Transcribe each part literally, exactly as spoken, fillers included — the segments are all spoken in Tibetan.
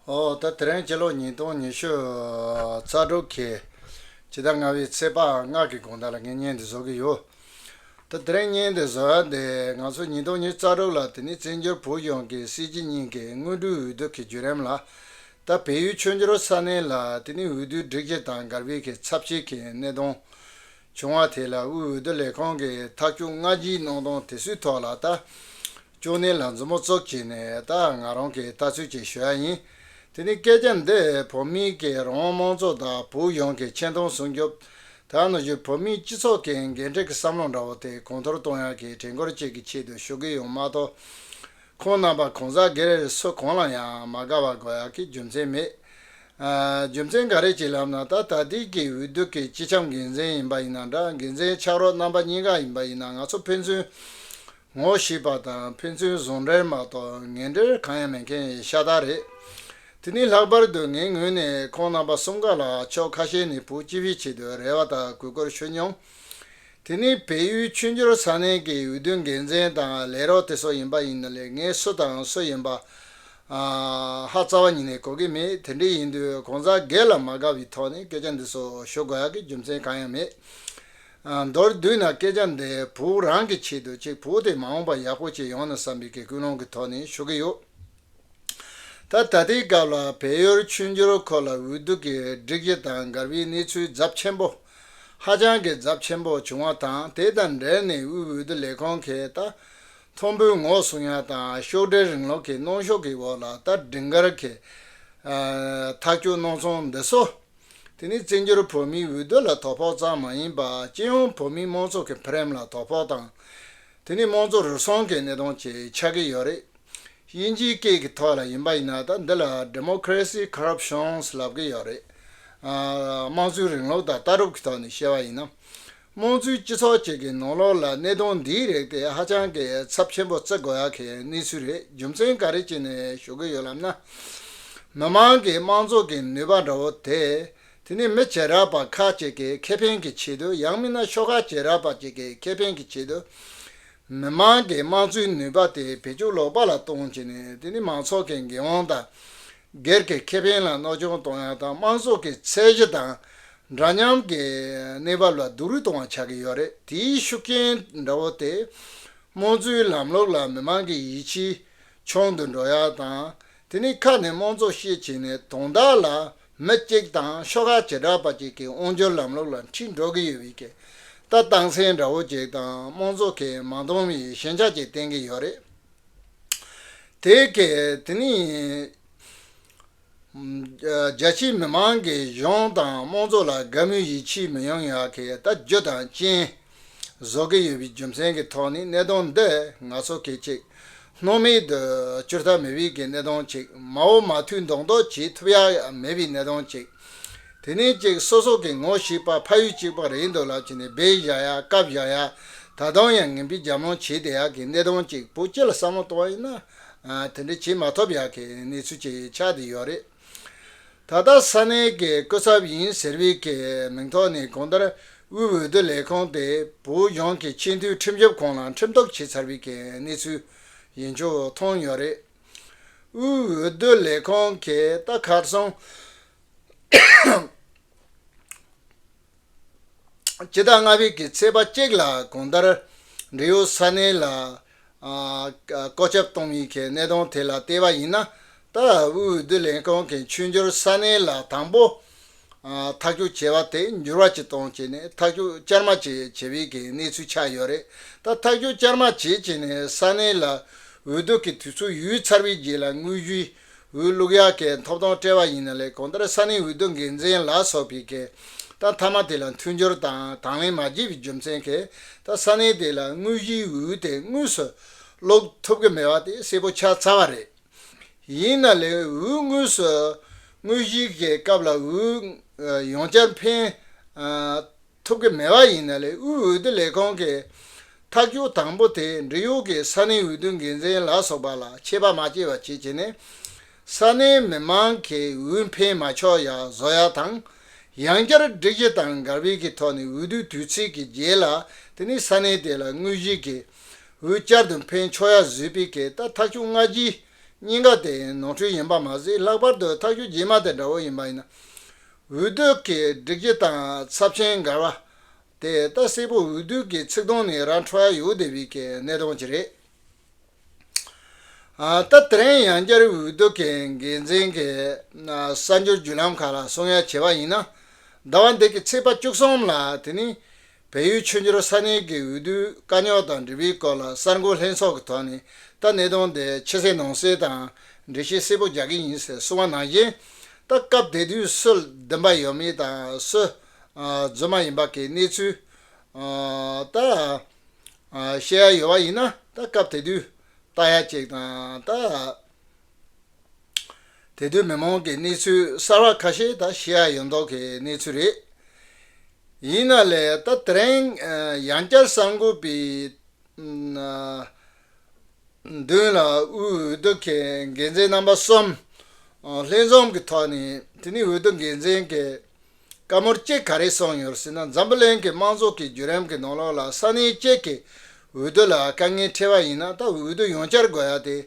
ཨོ། ད་དེ་རིང་སྤྱི་ལོ་ཉིས་སྟོང་ཉི་ཤུ་རྩ་དྲུག་གི་ཕྱི་ཟླ་ལྔ་པའི་ཚེས་པ་ལྔ་གི་དགོང་དག་ལ་ངས་བརྙན་འདི་བཟོ་གི་ཡོད། ད་དེ་རིང་བརྙན་འདི་བཟོ་ཡ་འདི་ང་ཚོ་ཉིས་སྟོང་ཉི་ཤུ་རྩ་དྲུག་ལ་དེ་ནི་བཙན་བྱོལ་བོད་གཞུང་གི་སྲིད་སྤྱི་གཉིས་ཀྱི་དངོས་གྲུབ་འོས་བསྡུ་གི་བརྒྱུད་རིམ་ལ། ད་བལ་ཡུལ་ཆོས་འབྱོར་ས་གནས་ལ་དེ་ནི་འོས་བསྡུའི་སྒྲིག་གཞི་དང་འགལ་བའི་གི་ཚབས་ཆེ་གི་གནད་དོན་བྱུང་བ་དེ་ལ་དབུས་འོས་བསྡུ་ལས་ཁང་གིས་ཐག་གཅོད་སྔ་ཕྱིའི་གནང་སྟངས་དེ་ཚོའི་ཐོག་ལ་ད་ཅོ་ནེ་ལ་མཛུབ་མོ་བཙུགས་བྱས་ནས་ད་ང་རང་གི་ལྟ་ཚུལ་ཅིག་ཞུ་ཡ་ཡིན། དེ་ནི་སྐད་ཆ་འདི་བོད་མིའི་གི་རང་དབང་དམངས་གཙོ་དང་བོད་གཞུང་གི་ཆེ་མཐོང་སྲུང་སྐྱོབ། ད་ནང་བཞིན་བོད་མིའི་སྤྱི་ཚོགས་ཀྱི་འགན་འཁྲི་གི་བསམ་བློ་འདྲ་བོ་དེ་གོང་མཐོར་གཏོང་ཡ་གི་དྲན་སྐུལ་ཅིག་གི་ཆེད་དུ་ཞུ་གི་ཡོད་མ་གཏོགས། ཁོང་རྣམ་པ་གང་ཟག་སྒེར་སུ་གང་ལ་ཡང་མ་དགའ་བ་དགོས་ཡག་གི་རྒྱུ་མཚན་མེད། ཨ། རྒྱུ་མཚན་ག་རེ་ཅིག་ལབ་ན། ད་ད་ལྟའི་གི་འོས་བསྡུ་གི་སྤྱི་ཁྱབ་འགན་འཛིན་ཡིན་པ་ཡིན་ན་འདྲ། འགན་འཛིན་ཕྱག་རོགས་རྣམ་པ་གཉིས་ཀ་ཡིན་པ་ཡིན་ན། ང་ཚོ་ཕན་ཚུན་ངོ་ཤེས་པ་དང་ཕན་ཚུན་ཟུང་འབྲེལ་མ་གཏོགས་ངན་འབྲེལ་གང་ཡང་མེད་མཁན་ཤ་སྟག་རེད། དེ་ནས་ལྷག་པར་དུ་ངའི་ངོས་ནས་ཁོང་རྣམ་པ་གསུམ་ཀ་ལ་ཕྱོགས་ཁ་ཤས་ནས་བོད་སྤྱི་པའི་ཆེད་དུ་རེ་བ་དང་གུས་བཀུར་ཞུ་མྱོང་། དེ་ནས་བལ་ཡུལ་ཆོས་འབྱོར་ས་གནས་ཀྱི་འོས་བསྡུ་འགན་འཛིན་དང་ལས་རོགས་དེ་ཚོ་ཡིན་པ་ཡིན་ན་ལས། ངས་སུ་དང་སུ་ཡིན་པ་ཨ་ཧ་རྩ་བ་ཉིད་ནས་གོ་གི་མེད། དེ་འདྲ་ཡིན་དུས་གང་ཟག་སྒེར་ལ་མ་དགའ་བའི་ཐོག་ནས་སྐད་ཆ་འདི་ཚོ་ཞུ་དགོས་ཡག་གི་རྒྱུ་མཚན་གང་ཡང་མེད། ཨ། མདོར་བསྡུས་ན་སྐད་ཆ་འདི་བོད་རང་གི་ཆེད་དུ་ཅིག་བོད་དེ་མ་འོངས་པ་ཡག་པོ་ཅིག་ཡོང་ན་བསམ་པའི་གི་ཀུན་སློང་གི་ཐོག་ནས་ཞུ་གི་ཡོད། ད་ད་ལྟའི་སྐབས་ལ་བལ་ཡུལ་ཆོས་འབྱོར་ཁུལ་ལ་འོས་བསྡུ་གི་སྒྲིག་གཞི་དང་འགལ་བའི་གནས་ཚུལ་ཚབས་ཆེན་པོ། ཧ་ཅང་གི་ཚབས་ཆེན་པོ་བྱུང་བ་དང་། དེ་དང་འབྲེལ་ནས་དབུས་འོས་བསྡུ་ལས་ཁང་གིས་ད་མཐོན་པོའི་ངོ་སྲུང་ཡ་དང་ཤོག་སྒྲིལ་རིང་ལུགས་ཀྱི་གནོན་ཤུགས་ཀྱི་འོག་ལ་ད་སྒྲིག་འགལ་གྱི་ཨ་ཐག་གཅོད་གནང་སོང་འདི་ཚོ། དེ་ནི་བཙན་བྱོལ་བོད་མིའི་འོས་བསྡུ་ལ་དོ་ཕོག་ཙམ་མ་ཡིན་པར་སྤྱི་ཡོངས་བོད་མིའི་དམངས་གཙོ་གི་འཕེལ་རིམ་ལ་དོ་ཕོག་དང་། དེ་ནི་དམངས་གཙོ་རུལ་སུངས་ཀྱི་གནད་དོན་ཅིག་ཆགས་ཀྱི་ཡོད་རེད། དབྱིན་ཇིའི་སྐད་ཀྱི་ཐོག་ལ་ཡིན་པ་ཡིན་ན་ད་འདི་ལ་democracy corruptions ལབ་ཀྱི་ཡོད་རེད། ཨ། དམངས་གཙོའི་རིང་ལུགས་དང་ལྟ་གྲུབ་ཀྱི་ཐོག་ནས་བཤད་པ་ཡིན་ན། དམངས་གཙོའི་སྤྱི་ཚོགས་ཅིག་གི་ནང་ལོགས་ལ་གནད་དོན་འདིའི་རིགས་དེ་ཧ་ཅང་གི་ཚབས་ཆེན་པོ་བརྩི་དགོས་ཡག་གི་གནས་ཚུལ་རེད། རྒྱུ་མཚན་ག་རེ་བྱས་ནས་ཞུ་གི་ཡོད་ལབ་ན། མི་མང་གི་དམངས་གཙོ་གི་ནུས་པ་འདྲ་བོ་དེ། དེ་ནི་མི་བྱེ་བྲག་པ་ཁག་ཅིག་གི་ཁེ་ཕན་གྱི་ཆེད་དུ། ཡང་མིན་ན་ཤོག་ཁག་བྱེ་བྲག་པ་ཅིག་གི་ཁེ་ཕན་གྱི་ཆེད་དུ། མི་མང་གི་དམངས་གཙོའི་ནུས་པ་དེ་བེད་སྤྱོད་ལོག་པ་ལ་གཏོང་བྱས་ནས། དེ་ནི་མང་ཚོགས་ཀྱི་འགན་དབང་དང་སྒེར་གྱི་ཁེ་ཕན་ལ་གནོད་སྐྱོན་གཏོང་ཡག་དང་། དམངས་གཙོ་གི་ཚད་གཞི་དང་འདྲ་མཉམ་གྱི་གནས་བབ་ལ་སྡུག་རུས་གཏོང་བ་ཆགས་ཀྱི་ཡོད་རེད། དེའི་ཤུགས་རྐྱེན་འདྲ་བོ་དེ་དམངས་གཙོའི་ལམ་ལུགས་ལ་མི་མང་གི་ཡིད་ཆེས་ཆུང་དུ་འགྲོ་ཡག་དང་། དེ་ནི་ཁ་ནས་དམངས་གཙོ་བཤད་བྱས་ནས་དོན་དག་ལ་མི་གཅིག་དང་ཤོག་ཁག་བྱེ་བྲག་པ་གཅིག་གི་དབང་སྒྱུར་ལམ་ལུགས་ལ་འཁྲིད་འགྲོ་གི་ཡོད་པའི་གི་ད་རྟགས་མཚན་འདྲ་བོ་ཅིག་དང་། དམངས་གཙོ་གི་མ་འདང་བའི་ཞན་ཆ་ཅིག་བསྟན་གྱི་ཡོད་རེད། དེ་གི་དེ་ནི་རྒྱ་ཆེའི་མི་མང་གིས་གཞུང་དང་དམངས་གཙོ་ལ་དགའ་མོས་ཡིད་ཆེས་མི་ཡོང་ཡག་གི་ད་རྒྱུ་དང་རྐྱེན་བཟོ་གི་ཡོད་པའི་རྒྱུ་མཚན་གྱི་ཐོག་ནས། གནད་དོན་འདི་ང་ཚོ་གིས་ཅིག་སྣང་མེད་དུ་བསྐྱུར་ཐབས་མེད་པའི་གི་གནད་དོན་ཅིག་མ་འོངས་མ་མཐུད་མདོག་མདོག་བྱེད་ཐུབ་ཡག་མེད་པའི་གནད་དོན་ཅིག་དེ་ནས་ཅིག་སོ་སོ་གི་ངོ་ཤེས་པ་ཕ་ཡུལ་གཅིག་པ་རེད་འདུག་ལབ་བྱས་ནས་སྦས་བཞག་ཡག་བཀབ་བཞག་ཡག་ད་དུང་ཡང་ངན་པའི་རྒྱབ་ལངས་བྱེད་བསྡད་ཡག་གི་གནད་དོན་ཅིག་བོད་སྤྱི་ལ་བསམ་བློ་གཏོང་བ་ཡིན་ན། ཨ། དེ་འདྲ་བྱེད་མ་ཐུབ་ཡག་གི་གནས་ཚུལ་ཅིག་ཆགས་བསྡད་ཡོད་རེད། ད་ལྟ་ས་གནས་ཀྱི་སྐུ་ཚབ་ཡིན་ཟེར་བའི་གི་མིང་ཐོག་ནས་གང་ལྟར་དབུས་འོས་བསྡུ་ལས་ཁང་དེ་བོད་གཞུང་གི་ཆེས་མཐོའི་ཁྲིམས་ཞིབ་ཁང་ལ་ཁྲིམས་གཏུག་བྱས་ཚར་བའི་གི་གནས་ཚུལ་ཡིན་ཆོག་མཐོང་ཡོད་རེད། དབུས་འོས་བསྡུ་ལས་ཁང་གིས་ད་ཁ་སང་སྤྱི་ཟླ་ལྔ་པའི་གི་ཚེས་པ་གཅིག་ལ་གང་ལྟར་འབྲེལ་ཡོད་ས་གནས་ལ་ཨ་བཀོད་ཁྱབ་གཏོང་བའི་གི་གནད་དོན་དེ་ལ་བལྟས་པ་ཡིན་ན། ད་དབུས་འོས་བསྡུ་ལས་ཁང་གིས་ཆོས་འབྱོར་ས་གནས་ལ་དང་པོ་ཨ་ཐག་གཅོད་བྱས་པ་དེ་འགྱུར་བ་ཅིག་གཏོང་བྱས་ནས་ཐག་གཅོད་བསྐྱར་མ་ཅིག་བྱས་པའི་གི་གནས་ཚུལ་ཆགས་ཡོད་རེད། ད་ཐག་གཅོད་བསྐྱར་མ་བྱས་བྱས་ནས་ས་གནས་ལ་འོས་བསྡུ་གི་དུས་ཚོད་ཡོལ་ཚར་བའི་རྗེས་ལ་དངོས་གཞིའི་འོས་བླུག་ཡག་གི་ཐོབ་ཐང་སྤྲད་པ་ཡིན་ན་ལས། གང་ལྟར་ས་གནས་འོས་བསྡུ་འགན་འཛིན་ལ་སོགས་པའི་གི་ད་མཐའ་མ་དེ་ལ་མཐུན་འགྱུར་དང་དང་ལེན་མ་བྱས་པའི་རྒྱུ་མཚན་གྱིས། ད་ས་གནས་དེ་ལ་དངོས་གཞིའི་འོས་དེ་དངོས་སུ་བླུག་ཐུབ་ཀྱི་མེད་པ་དེ་གསལ་པོ་ཆགས་ཚར་བ་རེད། ཡིན་ན་ལས་འོས་དངོས་སུ་དངོས་གཞིའི་གི་སྐབས་ལ་འོས་ཡང་བསྐྱར་འཕེན་ཐུབ་ཀྱི་མེད་པ་ཡིན་ན་ལས། དབུས་འོས་བསྡུ་ལས་ཁང་གི་ཐག་གཅོད་དང་པོ་དེ་འབྲེལ་ཡོད་ཀྱི་ས་གནས་འོས་བསྡུ་འགན་འཛིན་ལ་སོགས་པ་ལ་ཆད་པ་མ་བཅད་པ་བྱེད་བྱས་ནས། ས་གནས་མི་མང་གིས་འོས་འཕེན་མ་ཆོག་ཡ་བཟོ་ཡ་དང་། ཡང་བསྐྱར་སྒྲིག་གཞི་དང་འགལ་བའི་གི་ཐོག་ནས་འོས་བསྡུའི་དུས་ཚིགས་ཀྱི་རྗེས་ལ་དེ་ནི་ས་གནས་དེ་ལ་དངོས་གཞི་གི་འོས་བསྐྱར་དུ་འཕེན་ཆོག་ཡ་བཟོས་པའི་གི་ད་ཐག་གཅོད་སྔ་ཕྱིའི་ གཉིས་ཀ་དེ་ནོར་འཁྲུལ་ཡིན་པ་མ་ཟད། ལྷག་པར་དུ་ཐག་གཅོད་རྗེས་མ་དེ་འདྲ་བོ་ཡིན་པ་ཡིན་ན། འོས་བསྡུ་གི་སྒྲིག་གཞི་དང་ཚབས་ཆེན་འགལ་བ་དེ་ད་གསལ་པོ་འོས་བསྡུ་གི་ཚིག་དོན་ནས་ར་འཕྲོད་ཡ་ཡོད་བསྡད་པའི་གི་གནད་དོན་ཅིག་རེད། ཨ། ད་དེ་རིང་ཡང་བསྐྱར་འོས་བསྡུ་གི་འགན་འཛིན་གྱི་ཨ་གསར་འགྱུར་བརྒྱུད་ལམ་ཁག་ལ་གསུང་ཡ་བྱས་པ་ཡིན་ན། ཟླ་བ་འདི་གི་ཚེས་པ་བཅུ་གསུམ་ལ་དེ་ནི་བལ་ཡུལ་ཆོས་འབྱོར་ས་གནས་ཀྱི་འོས་བསྡུ་དཀའ་རྙོག་དང་འབྲེལ་བའི་སྐོར་ལ་གསར་འགོད་ལྷན་ཚོགས་ཀྱི་ཐོག་ནས་ད་གནད་དོན་དེ་ཕྱི་གསལ་ནང་གསལ་དང་འགྲེལ་བཤད་གསལ་པོ་རྒྱག་གི་ཡིན་ཟེར་གསུངས་པ་ནང་བཞིན། ད་སྐབས་དེ་དུས་སུ་འདུན་པ་ཡོད་མེད་དང་སུ་ཨ་རྫུན་མ་ཡིན་པ་གི་གནས་ཚུལ་ཨ་ད། ཨ་བཤད་ཡ་ཡོད་པ་ཡིན་ན། ད་སྐབས་དེ་དུས་ལྟ་ཡ་ཅིག་དང་། ད་དེ་དུས་མི་མང་གི་གནས་ཚུལ་གསར་བ་ཁ་ཤས་ད་བཤད་ཡ་ཡོད་མདོག་གི་གནས་ཚུལ་རེད། ཡིན་ན་ལས་ད་དེ་རིང་ཨ་ཡང་བསྐྱར་གསར་འགོད་པའི་ཨ་མདུན་ལ་དབུས་འོས་བསྡུ་གི་འགན་འཛིན་རྣམ་པ་གསུམ་ཨ་ལྷན་འཛོམས་ཀྱི་ཐོག་ནས། དེ་ནི་འོས་བསྡུ་འགན་འཛིན་གྱི་བཀའ་མོལ་གཅིག་ག་རེ་གསུངས་ཡོད་ཟེར་ན། འཛམ་བུ་གླིང་གི་དམངས་གཙོ་གི་བརྒྱུད་རིམ་གྱི་ནང་ལོགས་ལ་ས་གནས་གཅིག་གི་འོས་བསྡུ་ལ་དཀའ་ངལ་འཕྲད་པ་ཡིན་ན། ད་འོས་བསྡུ་ཡང་བསྐྱར་དགོས་ཡ་དེ།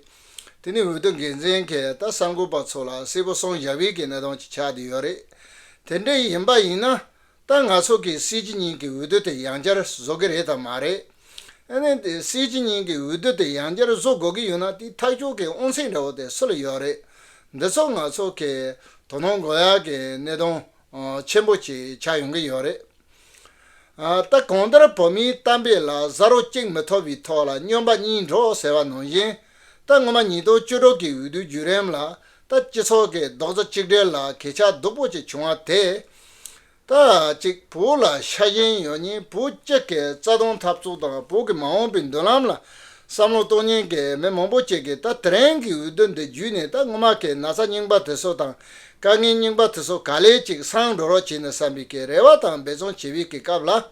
དེ་ནི་འོས་བསྡུ་འགན་འཛིན་གྱིས་ད་གསར་འགོད་པ་ཚོ་ལ་གསལ་པོ་གསུངས་བཞག་པའི་གི་གནད་དོན་ཅིག་ཆགས་བསྡད་ཡོད་རེད། དེ་འདྲ་ཡིན་པ་ཡིན་ན། ད་ང་ཚོ་གི་སྲིད་སྤྱི་གཉིས་ཀྱི་འོས་བསྡུ་དེ་ཡང་བསྐྱར་བཟོ་གི་རེད་དམ་མ་རེད། ཨ་ནི་དེ་སྲིད་སྤྱི་གཉིས་ཀྱི་འོས་བསྡུ་དེ་ཡང་བསྐྱར་བཟོ་དགོས་ཀྱི་ཡོད་ན། དེ་ཐག་གཅོད་ཀྱི་དབང་ཚད་འདྲ་བོ་དེ་སུ་ལ་ཡོད་རེད། འདི་ཚོ་ང་ཚོ་གི་དོ་སྣང་དགོས་ཡག་གི་གནད་དོན་ཨ་ཆེན་པོ་ཅིག་ཆགས་ཡོང་གི་ཡོད་རེད། ཨ་ད་གང་ལྟར་བོད་མིའི་གཏམ་དཔེ་ལ་བཟའ་རོགས་གཅིག་མི་ཐོབ་པའི་ཐོག་ལ་སྨྱོན་པ་གཉིས་འགྲོ་ཟེར་བ་ནང་བཞིན། ད་སྔོན་མ་ཉིས་སྟོང་བཅུ་དྲུག་གི་འོས་བསྡུ་བརྒྱུད་རིམ་ལ་ད་སྤྱི་ཚོགས་ཀྱི་རྡོག་རྩ་གཅིག་སྒྲིལ་ལ་གོད་ཆག་སྡུག་པོ་ཅིག་བྱུང་བ་དེ། ད་ཅིག་བོད་ལ་ཤ་ཞེན་ཡོད་མཁན། བོད་སྤྱི་གི་རྩ་དོན་འཐབ་རྩོད་དང་བོད་ཀྱི་མ་འོངས་པའི་མདུན་ལམ་ལ་བསམ་བློ་གཏོང་མཁན་གྱི་མི་མང་པོ་ཅིག་གིས་ད་དེ་རིང་གི་འོས་བསྡུ་འདི་བརྒྱུད་ནས། ད་སྔོན་མ་གི་ན་ཚ་རྙིང་པ་དེ་ཚོ་དང་དཀའ་ངལ་རྙིང་པ་དེ་ཚོ་ག་ལེ་ཅིག་སངས་འགྲོ་རོགས་བྱས་ན་བསམ་པའི་གི་རེ་བ་དང་འབད་བརྩོན་བྱེད་པའི་གི་སྐབས་ལ།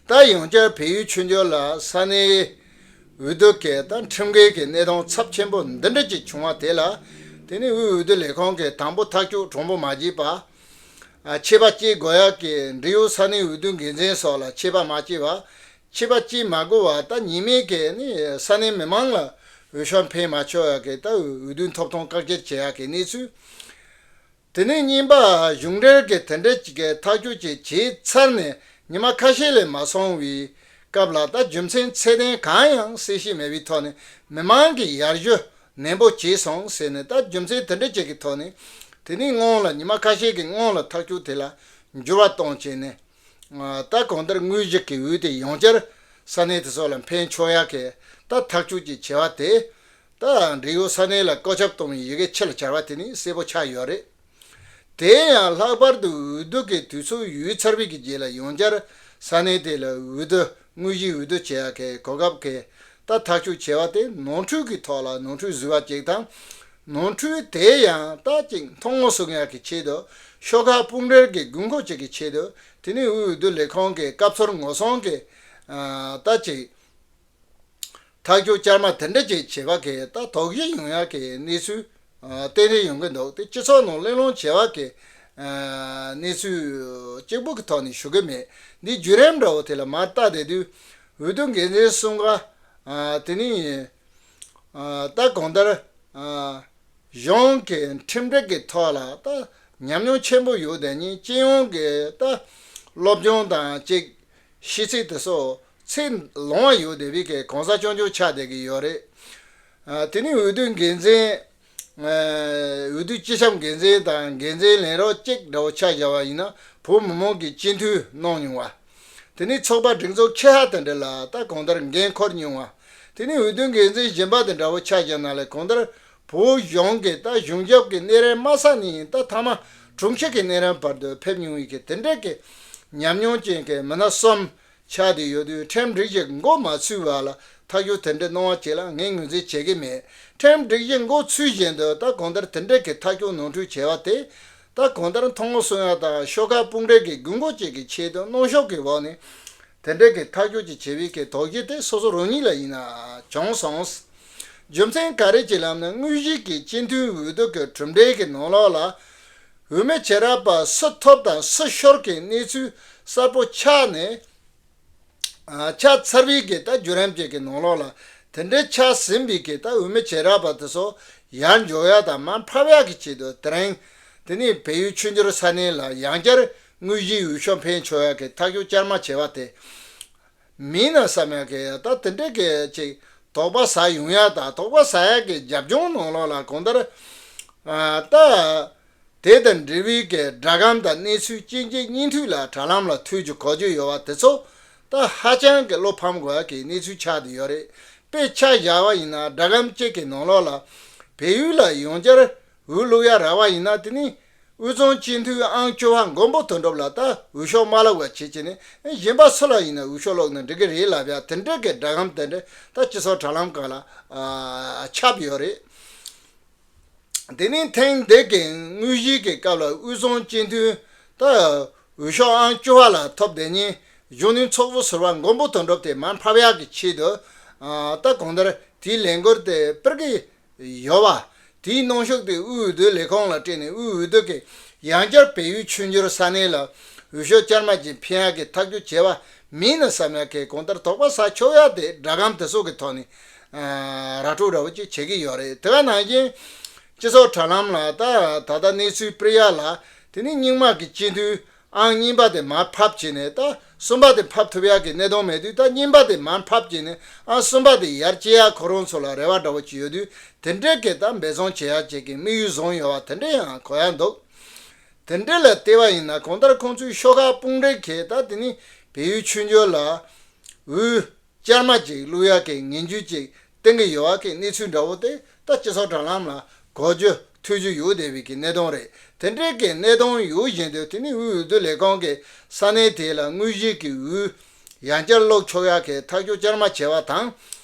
ད་ཡང་བསྐྱར་བལ་ཡུལ་ཆོས་འབྱོར་ལ་ས་གནས་འོས་བསྡུ་གི་ད་ཁྲིམས་འགལ་གྱི་གནས་སྟངས་ཚབས་ཆེན་པོ་འདི་འདྲ་ཅིག་བྱུང་བ་དེ་ལ། དེ་ནི་དབུས་འོས་བསྡུ་ལས་ཁང་གིས་དང་པོ་ཐག་གཅོད་དྲང་པོ་མ་བྱས་པ། ཨ་ཆད་པ་བཅད་དགོས་ཡག་གི་འབྲེལ་ཡོད་ས་གནས་འོས་བསྡུ་འགན་འཛིན་སོགས་ལ་ཆད་པ་མ་བཅད་པ། ཆད་པ་བཅད་མ་དགོས་པ། ད་ཉེས་མེད་ཀྱི་ནི་ས་གནས་མི་མང་ལ་འོས་ཤོག་འཕེན་མ་ཆོག་ཡག་གི་ད་འོས་བསྡུའི་ཐོབ་ཐང་བཀག་སྐྱིལ་བྱེད་ཡག་གི་གནས་ཚུལ། དེ་ནས་གཉིས་པ། གཞུང་འབྲེལ་གྱི་དེ་འབྲེལ་གྱི་ཐག་གཅོད་ཅིག་བྱས་ཚར་ནས་ཉི་མ་ཁ་ཤས་ལས་མ་སོང་བའི་སྐབས་ལ། ད་རྒྱུ་མཚན་ཚད་ལྡན་གང་ཡང་གསལ་བཤད་མེད་པའི་ཐོག་ནས་མི་མང་གི་ཡར་ཞུ་ནན་པོ་བྱས་སོང་ཟེར་ནས། ད་རྒྱུ་མཚན་དེ་འདྲ་ཅིག་གི་ཐོག་ནས། དེ་ནས་སྔོན་ལ་ཉི་མ་ཁ་ཤས་ཀྱི་སྔོན་ལ་ཐག་གཅོད་དེ་ལ་འགྱུར་བ་གཏོང་བྱས་ནས། ད་གང་ལྟར་དངོས་གཞི་གི་འོས་དེ་ཡང་བསྐྱར་ས་གནས་དེ་ཚོ་ལ་འཕེན་ཆོག་ཡག་གི་ད་ཐག་གཅོད་ཅིག་བྱས་པ་དེ། ད་འབྲེལ་ཡོད་ས་གནས་ལ་བཀོད་ཁྱབ་གཏོང་བའི་ཡི་གེ་ཕྱི་ལ་གྱར་བ་དེ་ནི་གསལ་པོ་ཆགས་ཡོད་རེད། དེ་ཡང་ལྷག་པར་དུ་འོས་བསྡུ་གི་དུས་ཚོད་ཡོལ་ཚར་བའི་གི་རྗེས་ལ་ཡང་བསྐྱར་ས་གནས་དེ་ལ་འོས་བསྡུ། དངོས་གཞིའི་འོས་བསྡུ་བྱེད་ཡག་གི་གོ་སྐབས་ཀྱི་ད་ཐག་གཅོད་བྱས་པ་དེ་ནོར་འཁྲུལ་གྱི་ཐོག་ལ་ནོར་འཁྲུལ་བཟོས་པ་ཅིག་དང་། ནོར་འཁྲུལ་དེ་ཡང་ད་ཅིག་མཐོང་ངོ་སྲུང་ཡག་གི་ཆེད་དུ། ཤོག་ཁག་དཔུང་སྒྲིལ་གྱི་དགོས་མཁོ་ཅིག་གི་ཆེད་དུ། དེ་ནི་དབུས་འོས་བསྡུ་ལས་ཁང་གི་སྐབས་འཚོལ་ངོ་སྲུང་གི་ཨ་ད་ཅིག་ཐག་གཅོད་བསྐྱར་མ་དེ་འདྲ་ཅིག་བྱས་པ་གི་ད་དོགས་གཞི་ཡོང་ཡག་གི་གནས་ཚུལ་ཨ་ཏན་ཏན་ཡོང་གི་འདུག་དེ་སྤྱི་ཚོགས་ནང་གླེང་སློང་བྱས་པ་གི་ཨ་གནས་ཚུལ་གཅིག་པུ་གི་ཐོག་ནས་ཞུ་གི་མེད། འདི་བརྒྱུད་རིམ་འདྲ་བོ་དེ་ལ་མར་ལྟ་བསྡད་དུས། འོས་བསྡུ་འགན་འཛིན་གསུམ་ཀ་ཨ་དེ་ནི་ཨ་ད་གང་ལྟར་ཨ་གཞུང་གི་ཁྲིམས་སྒྲིག་གི་ཐོག་ལ་ད་ཉམས་མྱོང་ཆེན་པོ་ཡོད་དེ་ནི། སྤྱི་ཡོངས་ཀྱི་ད་སློབ་སྦྱོང་དང་གཅིག་ཤེས་ཚད་དེ་ཚོ་ཚད་ལོངས་པ་ཡོད་བསྡད་པའི་གི་གོང་ས་སྐྱོང་མཆོག་ཆགས་བསྡད་ཀྱི་ཡོད་རེད། ཨ་དེ་ནི་འོས་བསྡུ་འགན་འཛིན། ཨ་འོས་བསྡུ་སྤྱི་ཁྱབ་འགན་འཛིན་དང་འགན་འཛིན་ལས་རོགས་གཅིག་འདྲ་བོ་ཆ་བཞག་པ་ཡིན་ན། བོད་མི་མང་གིས་སྤྱི་འཐུས་གནང་མྱོང་བ། དེ་ནི་ཚོགས་པ་སྒྲིག་འཛུགས་ཆེ་ཧ་དེ་འདྲ་ལ་ད་གང་ལྟར་འགན་འཁུར་མྱོང་བ། དེ་ནི་འོས་བསྡུ་འགན་འཛིན་གཞན་པ་དེ་འདྲ་བོ་ཆ་བཞག་ན་ལས། གང་ལྟར་བོད་གཞུང་གི་ད་གཞུང་ཞབས་ཀྱི་གནས་རིམ་དམའ་ས་ནས་ད་མཐའ་མ་དྲུང་ཆེ་གི་གནས་རིམ་བར་དུ་ཕེབས་མྱོང་བའི་གི་དེ་འདྲ་གི་ཉམས་མྱོང་ཅན་གྱི་མི་སྣ་གསུམ་ཆགས་བསྡད་ཡོད་དུས། ཁྲིམས་སྒྲིག་གཞི་མགོ་མ་ཚོས་པ་ལ་ཐག་གཅོད་དེ་འདྲ་གནང་བ་བཅས་ལ་ངས་ངོས་འཛིན་བྱེད་ཀྱི་མེད། ཁྲིམས་སྒྲིག་གཞི་མགོ་ཚོས་བཞིན་དུ་ད་གང་ལྟར་དེ་འདྲ་གི་ཐག་གཅོད་ནོར་འཁྲུལ་བྱས་པ་དེ། ད་གང་ལྟར་མཐོང་ངོ་སྲུང་ཡ་དང་ཤོག་ཁག་དཔུང་སྒྲིལ་གྱི་དགོས་མཁོ་བཅས་ཀྱི་ཆེད་དུ་གནོན་ཤུགས་ཀྱི་འོག་ནས་དེ་འདྲ་གི་ཐག་གཅོད་ཅིག་བྱས་པའི་གི་དོགས་གཞི་དེ་སོ་སོ་རང་ཉིད་ལ་ཡིན་ན་བྱུང་སོང་། རྒྱུ་མཚན་ག་རེ་ཅིག་ལབ་ན། དངོས་གཞི་གི་སྤྱི་འཐུས་འོས་བསྡུ་གི་གྲུབ་འབྲས་ཀྱི་ནང་ལོགས་ལ། འོས་མི་བྱེ་བྲག་པ་སུ་ཐོབ་དང་སུ་ཤོར་གྱི་གནས་ཚུལ་གསལ་པོ་ཆགས་ནས། ཨ་ཆགས་ཚར་བའི་གི་ད་བརྒྱུད་རིམ་ཅིག་གི་ནང་ལོགས་ལ། དེ་འདྲའི་ཆགས་ཟིན་པའི་གི་ད་འོས་མི་བྱེ་བྲག་པ་དེ་ཚོ་ཡར་འཇོག་ཡ་དང་མར་ཕབ་ཡ་གི་ཆེད་དུ། དེ་རིང་དེ་ནི་བལ་ཡུལ་ཆོས་འབྱོར་ས་གནས་ལ་ཡང་བསྐྱར་དངོས་གཞིའི་འོས་ཤོག་འཕེན་ཆོག་ཡ་གི་ཐག་གཅོད་བསྐྱར་མ་བྱས་པ་དེ། མིན་ན་བསམ་ཡ་གི་ད་དེ་འདྲའི་གི་ཅིག་དོགས་པ་ཟ་ཡོང་ཡ་དང་། དོགས་པ་ཟ་ཡ་གི་རྒྱབ་ལྗོངས་ནང་ལོགས་ལ་གང་ལྟར་ཨ་ད་དེ་དང་འབྲེལ་བའི་གི་སྒྲ་སྒམ་དང་གནས་ཚུལ་གཅིག་རྗེས་གཉིས་མཐུད་ལ་དྲ་ལམ་ལ་ཐོས་རྒྱུ་གོ་རྒྱུ་ཡོད་པ་དེ་ཚོ་ད་ཧ་ཅང་གི་བློ་ཕམ་དགོས་ཡ་གི་གནས་ཚུལ་ཆགས་བསྡད་ཡོད་རེད། དཔེ་ཆ་བཞག་པ་ཡིན་ན་སྒྲ་སྒམ་གཅིག་གི་ནང་ལོགས་ལ་བལ་ཡུལ་ལ་ཡང་བསྐྱར་འོས་བླུག་ཡ་རག་པ་ཡིན་ན། དེ་ནི་དབུས་གཙང་སྤྱི་འཐུས་ཨང་བཅུ་པ་མགོན་པོ་དོན་གྲུབ་ལ་ད་འོས་ཤོག་མ་བླུག་པ་བྱེད་ཅེས་ནས། གཞན་པ་སུ་ལ་ཡིན་ན་འོས་ཤོག་བླུགས་ན་འགྲིག་གི་རེད་ལབ་ཡ་དེ་འདྲ་གི་སྒྲ་སྒམ་དེ་འདྲ་ད་སྤྱི་ཚོགས་དྲ་ལམ་སྒང་ལ་ཨ་ཁྱབ་ཡོད་རེད། དེ་ནས་ཐེངས་འདི་གི་དངོས་གཞིའི་གི་སྐབས་ལ་དབུས་གཙང་སྤྱི་འཐུས་ད་འོས་ཤོག་ཨང་བཅུ་པ་ལ་ཐོབ་བསྡད་མཁན་གཞོན་ནུའི་ཚོགས་གཙོ་ཟུར་པ་མགོན་པོ་དོན་གྲུབ་དེ་མར་ཕབ་ཡག་གི་ཆེད་དུ་ཨ་ད་གང་ལྟར་དེའི་ལས་འགུལ་དེ་སྤེལ་གི་ཡོད་པ། དེའི་གནོན་ཤུགས་དེ་དབུས་འོས་བསྡུ་ལས་ཁུངས་ལ་སྤྲད་ནས། དབུས་འོས་བསྡུ་གི་ཡང་བསྐྱར་བལ་ཡུལ་ཆོས་འབྱོར་ས་གནས་ལ་འོས་ཤོག་བསྐྱར་མ་ཅིག་འཕེན་ཡག་གི་ཐག་གཅོད་བྱས་པ་མིན་ན་བསམ་ཡག་གི་གང་ལྟར་དོགས་པ་ཟ་ཆོག་ཡག་དེ་སྒྲ་སྒམ་དེ་ཚོ་གི་ཐོག་ནས་ཨ་ར་སྤྲོད་འདྲ་བོ་ཅིག་བྱེད་ཀྱི་ཡོད་རེད། དེ་ག་ནང་བཞིན་སྤྱི་ཚོགས་དྲ་ལམ་ལ་ད་ད་ལྟ་གནས་ཚུལ་སྤེལ་ཡག་ལ། དེ་ནི་རྙིང་མ་གི་སྤྱི་འཐུས་ཨང་གཉིས་པ་དེ་མར་ཕབ་བྱས་ནས་ད་གསུམ་པ་དེ་ཕབ་ཐུབ་ཡག་གི་གནད་དོན་མེད་དུས། ད་གཉིས་པ་དེ་མར་ཕབ་བྱས་ནས་ཨང་གསུམ་པ་དེ་ཡར་སྐྱེལ་ཡག་ཁོ་རང་ཚོ་ལ་རེ་བ་འདྲ་བོ་ཅིག་ཡོད་དུས། དེ་འདྲའི་གི་ད་འབད་བརྩོན་བྱེད་ཡག་ཅིག་གི་དམིགས་ཡུལ་བཟུང་ཡོད་པ་དེ་འདྲ་ཡང་གོ་ཡག་འདུག་དེ་འདྲ་ལ་བལྟས་པ་ཡིན་ན་གང་ལྟར་ཁོང་ཚོའི་ཤོག་ཁག་དཔུང་སྒྲིག་གིས་ད་དེ་ནི་བལ་ཡུལ་ཆོས་འབྱོར་ལ་འོས་བསྐྱར་མ་ཅིག་བླུག་ཡག་གི་ངན་ཇུས་ཅིག་བསྟན་གྱི་ཡོད་པ་གི་གནས་ཚུལ་འདྲ་བོ་དེ་ད་སྤྱི་ཚོགས་དྲ་ལམ་ལ་གོ་རྒྱུ་ཐོས་རྒྱུ་ཡོད་བསྡད་པའི་གི་གནད་དོན་རེད། དེ་འདྲའི་གི་གནད་དོན་ཡོད་བཞིན་དུ། དེ་ནི་དབུས་འོས་བསྡུ་ལས་ཁང་གི་ས་གནས་དེ་ལ་དངོས་གཞིའི་གི་འོས་ཡང་བསྐྱར་བླུག་ཆོག་ཡག་གི་ཐག་གཅོད་བསྐྱར་མ་བྱས་པ་དང་།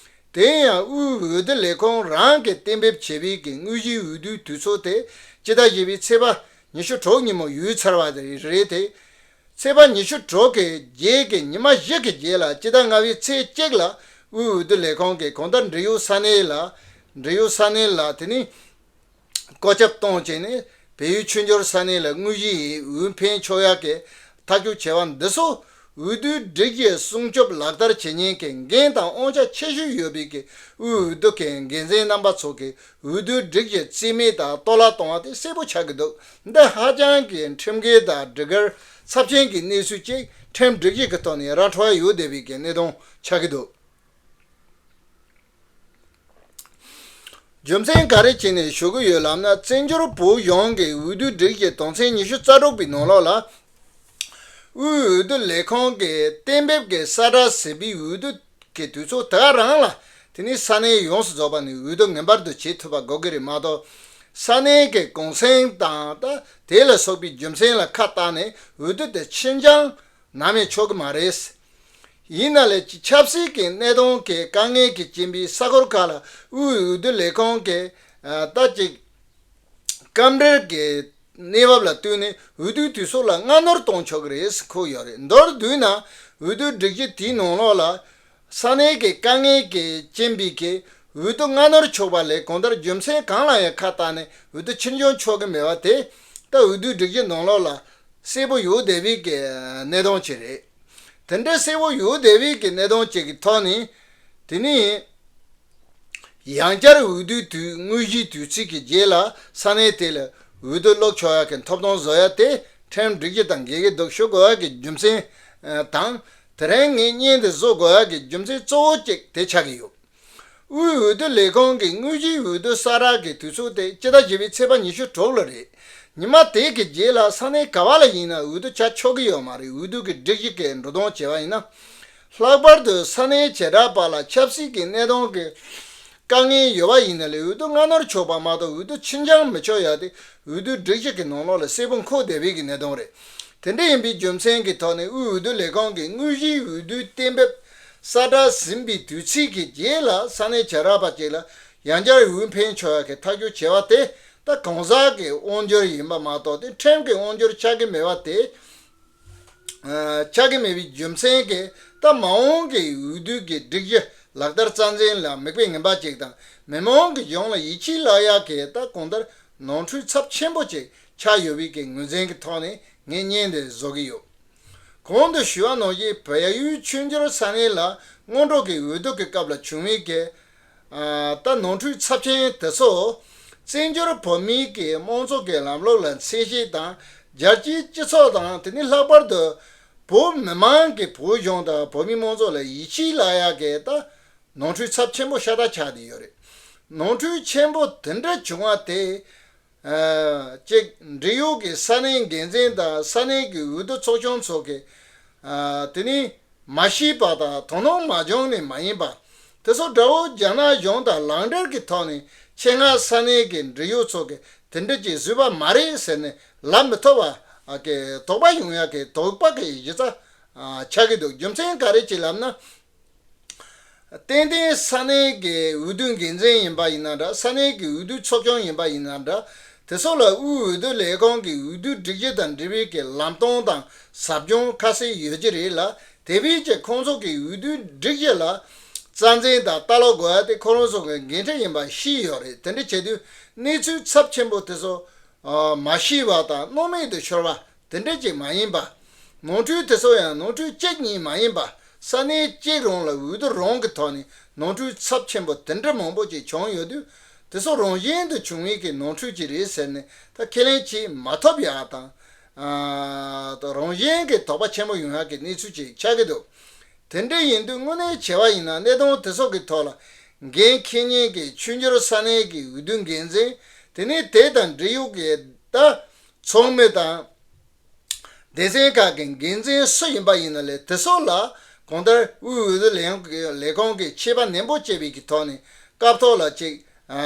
དེ་ཡང་དབུས་འོས་བསྡུ་ལས་ཁང་རང་གིས་གཏན་འབེབས་བྱས་པའི་གི་དངོས་གཞིའི་འོས་བསྡུའི་དུས་ཚོད་དེ་སྤྱི་ཟླ་བཞི་པའི་ཚེས་པ་ཉི་ཤུ་དྲུག་ཉིན་མོ་ཡོལ་ཚར་བ་རེད་དེ། ཚེས་པ་ཉི་ཤུ་དྲུག་གི་རྗེས་ཀྱི་ཉི་མ་བཞི་གི་རྗེས་ལ་སྤྱི་ཟླ་ལྔ་པའི་ཚེས་གཅིག་ལ་དབུས་འོས་བསྡུ་ལས་ཁང་གིས་གང་ལྟར་འབྲེལ་ཡོད་ས་གནས་ལ། འབྲེལ་ཡོད་ས་གནས་ལ་དེ་ནི་བཀོད་ཁྱབ་གཏོང་བྱས་ནས་བལ་ཡུལ་ཆོས་འབྱོར་ས་གནས་ལ་དངོས་གཞིའི་འོས་འཕེན་ཆོག་ཡག་གི་ཐག་གཅོད་བྱས་པ་འདི་ཚོ་འོས་བསྡུའི་སྒྲིག་གཞི་སྲུང་སྐྱོབ་ལག་བསྟར་བྱེད་མཁན་གྱི་འགན་དང་དབང་ཆ་ཆེ་ཤོས་ཡོད་པའི་གི་དབུས་འོས་བསྡུ་གི་འགན་འཛིན་རྣམ་པ་ཚོ་གིས་འོས་བསྡུའི་སྒྲིག་གཞི་རྩིས་མེད་དང་གཏོར་བརླག་གཏོང་བ་དེ་གསལ་པོ་ཆགས་ཀྱི་འདུག་འདི་ཧ་ཅང་གི་ཁྲིམས་འགལ་དང་སྒྲིག་འགལ་ཚབས་ཆེན་གྱི་གནས་ཚུལ་ཅིག་ཁྲིམས་སྒྲིག་གཞི་གི་ཐོག་ནས་ར་འཕྲོད་ཡོད་བསྡད་པའི་གི་གནད་དོན་ཆགས་ཀྱི་འདུག་རྒྱུ་མཚན་ག་རེ་བྱས་ནས་ཞུ་གི་ཡོད་ལབ་ན། བཙན་བྱོལ་བོད་གཞུང་གི་འོས་བསྡུའི་སྒྲིག་གཞི་དོན་ཚན་ཉི་ཤུ་རྩ་དྲུག་པའི་ནང་ལོགས་ལ། དབུས་འོས་བསྡུ་ལས་ཁང་གིས་གཏན་འབེབས་ཀྱི་གསལ་བསྒྲགས་ཟིན་པའི་འོས་བསྡུ་གི་དུས་ཚོད་དེ་ག་རང་ལ། དེ་ནི་ས་གནས་ཡོངས་སུ་རྫོགས་པ་ནས་འོས་བསྡུ་ངེས་པར་དུ་བྱེད་ཐུབ་པ་དགོས་ཀྱི་རེད་མ་གཏོགས། ས་གནས་ཀྱི་གུང་སེང་དང་ད་དེ་ལ་སོགས་པའི་རྒྱུ་མཚན་ལ་ཁ་བཏགས་ནས་འོས་བསྡུ་དེ་ཕྱིར་འགྱངས་ནམ་ཡང་ཆོག་གི་མ་རེད། ཡིན་ན་ལས་ཆབ་སྲིད་ཀྱི་གནད་དོན་གྱི་དཀའ་ངལ་གྱི་རྐྱེན་པས་ས་ཁུལ་ཁག་ལ་དབུས་འོས་བསྡུ་ལས་ཁང་གིས་ཨ་ད་ཅིག་སྐབས་འབྲེལ་གྱི་གནས་བབ་ལ་ལྟོས་ནས་འོས་བསྡུའི་དུས་ཚོད་ལ་སྔ་སྣུར་གཏོང་ཆོག་གི་རེད་ཟེར་འཁོད་ཡོད་རེད། མདོར་བསྡུས་ན་འོས་བསྡུའི་སྒྲིག་གཞི་དེའི་ནང་ལོགས་ལ་ས་གནས་ཀྱི་དཀའ་ངལ་གྱི་རྐྱེན་པས་ཀྱི་འོས་བསྡུ་སྔ་སྣུར་ཆོག་པ་ལས་གང་ལྟར་རྒྱུ་མཚན་གང་ལ་ཡང་ཁ་བཏགས་ནས་འོས་བསྡུ་ཕྱིར་འགྱངས་ཆོག་གི་མེད་པ་དེ་ད་འོས་བསྡུའི་སྒྲིག་གཞི་ནང་ལོགས་ལ་གསལ་པོ་ཡོད་བསྡད་པའི་གི་གནད་དོན་ཅིག་རེད། དེ་འདྲའི་གསལ་པོ་ཡོད་བསྡད་པའི་གི་གནད་དོན་ཅིག་གི་ཐོག་ནས། དེ་ནི་ཡང་བསྐྱར་འོས་བསྡུའི་དུས་དངོས་གཞིའི་དུས་ཚིགས་ཀྱི་རྗེས་ལ་ས་གནས་དེ་ལ་འོས་བསྡུ་བླུག་ཆོག་ཡག་གི་ཐོབ་ཐང་བཟོ་ཡ་དེ་ཁྲིམས་སྒྲིག་གཞི་དང་འགལ་གྱི་འདུག་ཞུ་དགོས་ཡག་གི་རྒྱུ་མཚན་དང་། དེ་རིང་ངས་བརྙན་འདི་བཟོ་དགོས་ཡག་གི་རྒྱུ་མཚན་གཙོ་བོ་གཅིག་དེ་ཆགས་ཀྱི་ཡོད། དབུས་འོས་བསྡུ་ལས་ཁང་གི་དངོས་གཞིའི་འོས་བསྡུ་གསལ་བསྒྲགས་ཀྱི་དུས་ཚོད་དེ་སྤྱི་ཟླ་བཞི་པའི་ཚེས་པ་ཉི་ཤུ་དྲུག་ལ་རེད། ཉི་མ་དེ་གི་རྗེས་ལ་ས་གནས་ག་བ་ལ་ཡིན་ན་འོས་བསྡུ་བྱ་ཆོག་གི་ཡོད་མ་རེད། འོས་བསྡུ་གི་སྒྲིག་གཞི་གི་འགྲོ་སྟངས་བྱས་པ་ཡིན་ན། ལྷག་པར་དུ་ས་གནས་བྱེ་བྲག་པ་ལ་ཆབ་སྲིད་ཀྱི་གནད་དོན་གྱི་དཀའ་ངལ་ཡོད་པ་ཡིན་ན་ལས་འོས་བསྡུ་སྔ་སྣུར་ཆོག་པ་མ་གཏོགས་འོས་བསྡུ་ཕྱིར་འགྱངས་མི་ཆོག་ཡ་དེ་འོས་བསྡུའི་སྒྲིག་གཞི་གི་ནང་ལོགས་ལ་གསལ་པོ་འཁོད་བསྡད་པའི་གི་གནད་དོན་རེད། དེ་འདྲ་ཡིན་པའི་རྒྱུ་མཚན་གྱི་ཐོག་ནས་དབུས་འོས་བསྡུ་ལས་ཁང་གིས་དངོས་གཞིའི་འོས་བསྡུའི་གཏན་འབེབས་གསལ་བསྒྲགས་ཟིན་པའི་དུས་ཚིགས་ཀྱི་རྗེས་ལ་ས་གནས་བྱེ་བྲག་པ་ཅིག་ལ་ཡང་བསྐྱར་འོས་འཕེན་ཆོག་ཡ་གི་ཐག་གཅོད་བྱས་པ་དེ་ད་གང་ཟག་གི་དབང་སྒྱུར་ཡིན་པ་མ་གཏོགས་དེ་ཁྲིམས་ཀྱི་དབང་སྒྱུར་ཆགས་ཀྱི་མེད་པ་དེ། ཨ་ཆགས་ཀྱི་མེད་པའི་རྒྱུ་མཚན་གྱིས་ད་མ་འོངས་ཀྱི་འོས་བསྡུ་གི་སྒྲིག་གཞི་ལག་བསྟར་རྩ་འཛིན་ལ་མིག་དཔེ་ངན་པ་ཅིག་དང་། མི་མང་གི་གཞུང་ལ་ཡིད་ཆེས་བརླག་ཡག་གི་ད་གང་ལྟར་ནོར་འཁྲུལ་ཚབས་ཆེན་པོ་ཅིག་ཆགས་ཡོད་པའི་གི་ངོས་འཛིན་གྱི་ཐོག་ནས་ངས་བརྙན་འདི་བཟོ་གི་ཡོད། གོང་དུ་ཞུས་པ་ནང་བཞིན་བལ་ཡུལ་ཆོས་འབྱོར་ས་གནས་ལ་སྔོན་འགྲོ་གི་འོས་བསྡུ་གི་སྐབས་ལ་བྱུང་བའི་གི་ ད་ནོར་འཁྲུལ་ཚབས་ཆེན་དེ་ཚོ་བཙན་བྱོལ་བོད་མིའི་གི་དམངས་གཙོ་གི་ལམ་ལུགས་ལ་འཚེ་ཞིབ་དང་། རྒྱལ་སྤྱིའི་སྤྱི་ཚོགས་དང་། དེ་ནི་ལྷག་པར་དུ་བོད་མི་མང་གི་བོད་གཞུང་དང་བོད་མིའི་དམངས་གཙོ་ལ་ཡིད་ཆེས་བརླག་ཡག་གི་ད་ནོར་འཁྲུལ་ཚབས་ཆེན་པོ་ཤ་སྟག་ཆགས་བསྡད་ཡོད་རེད། ནོར་འཁྲུལ་ཆེན་པོ་དེ་འདྲ་བྱུང་བ་དེ། ཨ་གཅིག་འབྲེལ་ཡོད་ཀྱི་ས་གནས་འགན་འཛིན་དང་ས་གནས་ཀྱི་འོས་བསྡུ་ཚོགས་ཆུང་ཚོ་གིས། ཨ་དེ་ནི་མ་ཤེས་པ་དང་དོ་སྣང་མ་བྱུང་ནས་མ་ཡིན་པ། དེ་ཚོ་དགྲ་བོ་རྒྱ་ནག་གཞུང་དང་ལག་འབྲེལ་གྱི་ཐོག་ནས་ཆེད་མངགས་ས་གནས་ཀྱི་འབྲེལ་ཡོད་ཚོ་གིས་དེ་འདྲ་ཅིག་བཟོས་པ་མ་རེད་ཟེར་ནས་ལབ་མི་ཐུབ་པ། ཨ་གི་དོགས་པ་ཡོང་ཡག་གི་དོགས་པ་གི་གཞི་རྩ་ཨ་ཆགས་ཀྱི་འདུག་རྒྱུ་མཚན་ག་རེ་ཅིག་ལབ་ན། ཏན་ཏན་ས་གནས་ཀྱི་འོས་བསྡུ་འགན་འཛིན་ཡིན་པ་ཡིན་ན་འདྲ། ས་གནས་ཀྱི་འོས་བསྡུ་ཚོགས་ཆུང་ཡིན་པ་ཡིན་ན་འདྲ། དེ་ཚོ་ལ་དབུས་འོས་བསྡུ་ལས་ཁང་གི་འོས་བསྡུ་སྒྲིག་གཞི་དང་འབྲེལ་བའི་གི་ལམ་སྟོན་དང་ཟབ་སྦྱོང་ཁ་གསལ་ཡོད་ཀྱི་རེད་ལ། དེ་བས་ཀྱང་ཁོང་ཚོ་གི་འོས་བསྡུ་སྒྲིག་གཞི་ལ་རྩ་འཛིན་དང་ལྟ་ཀློག་དགོས་ཡ་དེ་ཁོ་རང་ཚོ་གི་འགན་འཁྲི་ཡིན་པ་ཤེས་ཡོད་རེད། དེ་འདྲ་བྱེད་དུས་གནས་ཚུལ་ཚབས་ཆེན་པོ་དེ་ཚོ་མ་ཤེས་པ་དང་སྣང་མེད་དུ་ཤོར་བ། དེ་འདྲ་ཅིག་མ་ཡིན་པ། ནོར་འཁྲུལ་དེ་ཚོ་ཡང་ནོར་འཁྲུལ་གཅིག་གཉིས་མ་ཡིན་པ། ས་གནས་གཅིག་རང་ལ་འོས་བསྡུ་རང་གི་ཐོག་ནས་ནོར་འཁྲུལ་ཚབས་ཆེན་པོ་དེ་འདྲ་མང་པོ་ཅིག་བྱུང་ཡོད་དུས། དེ་ཚོ་རང་བཞིན་དུ་བྱུང་བའི་གི་ནོར་འཁྲུལ་ཅིག་རེད་ཟེར་ནས་ད་ཁས་ལེན་བྱེད་མ་ཐུབ་ཡག་དང་། ཨ་རང་བཞིན་གྱི་དོགས་པ་ཆེན་པོ་ཡོང་ཡག་གི་གནས་ཚུལ་ཅིག་ཆགས་ཀྱི་འདུག་དེ་འདྲ་ཡིན་དུས་དངོས་གནས་བྱས་པ་ཡིན་ན་གནད་དོན་དེ་ཚོ་གི་ཐོག་ལ་འགན་འཁྱེར་མཁན་གྱི་ཆོས་འབྱོར་ས་གནས་ཀྱི་འོས་བསྡུ་འགན་འཛིན། དེ་ནས་དེ་དང་འབྲེལ་ཡོད་ཀྱི་ད་ཚོགས་མི་དང་། སྡེ་ཚན་ཁག་གི་འགན་འཛིན་སུ་ཡིན་པ་ཡིན་ན་ལས་དེ་ཚོ་ལ་གང་ལྟར་དབུས་འོས་བསྡུ་ལས་ཁང་གི་ལས་ཁང་གིས་ཆད་པ་ནན་པོ་བཅད་པའི་གི་ཐོག་ནས་སྐབས་ཐོག་ལ་ཅིག་ཨ་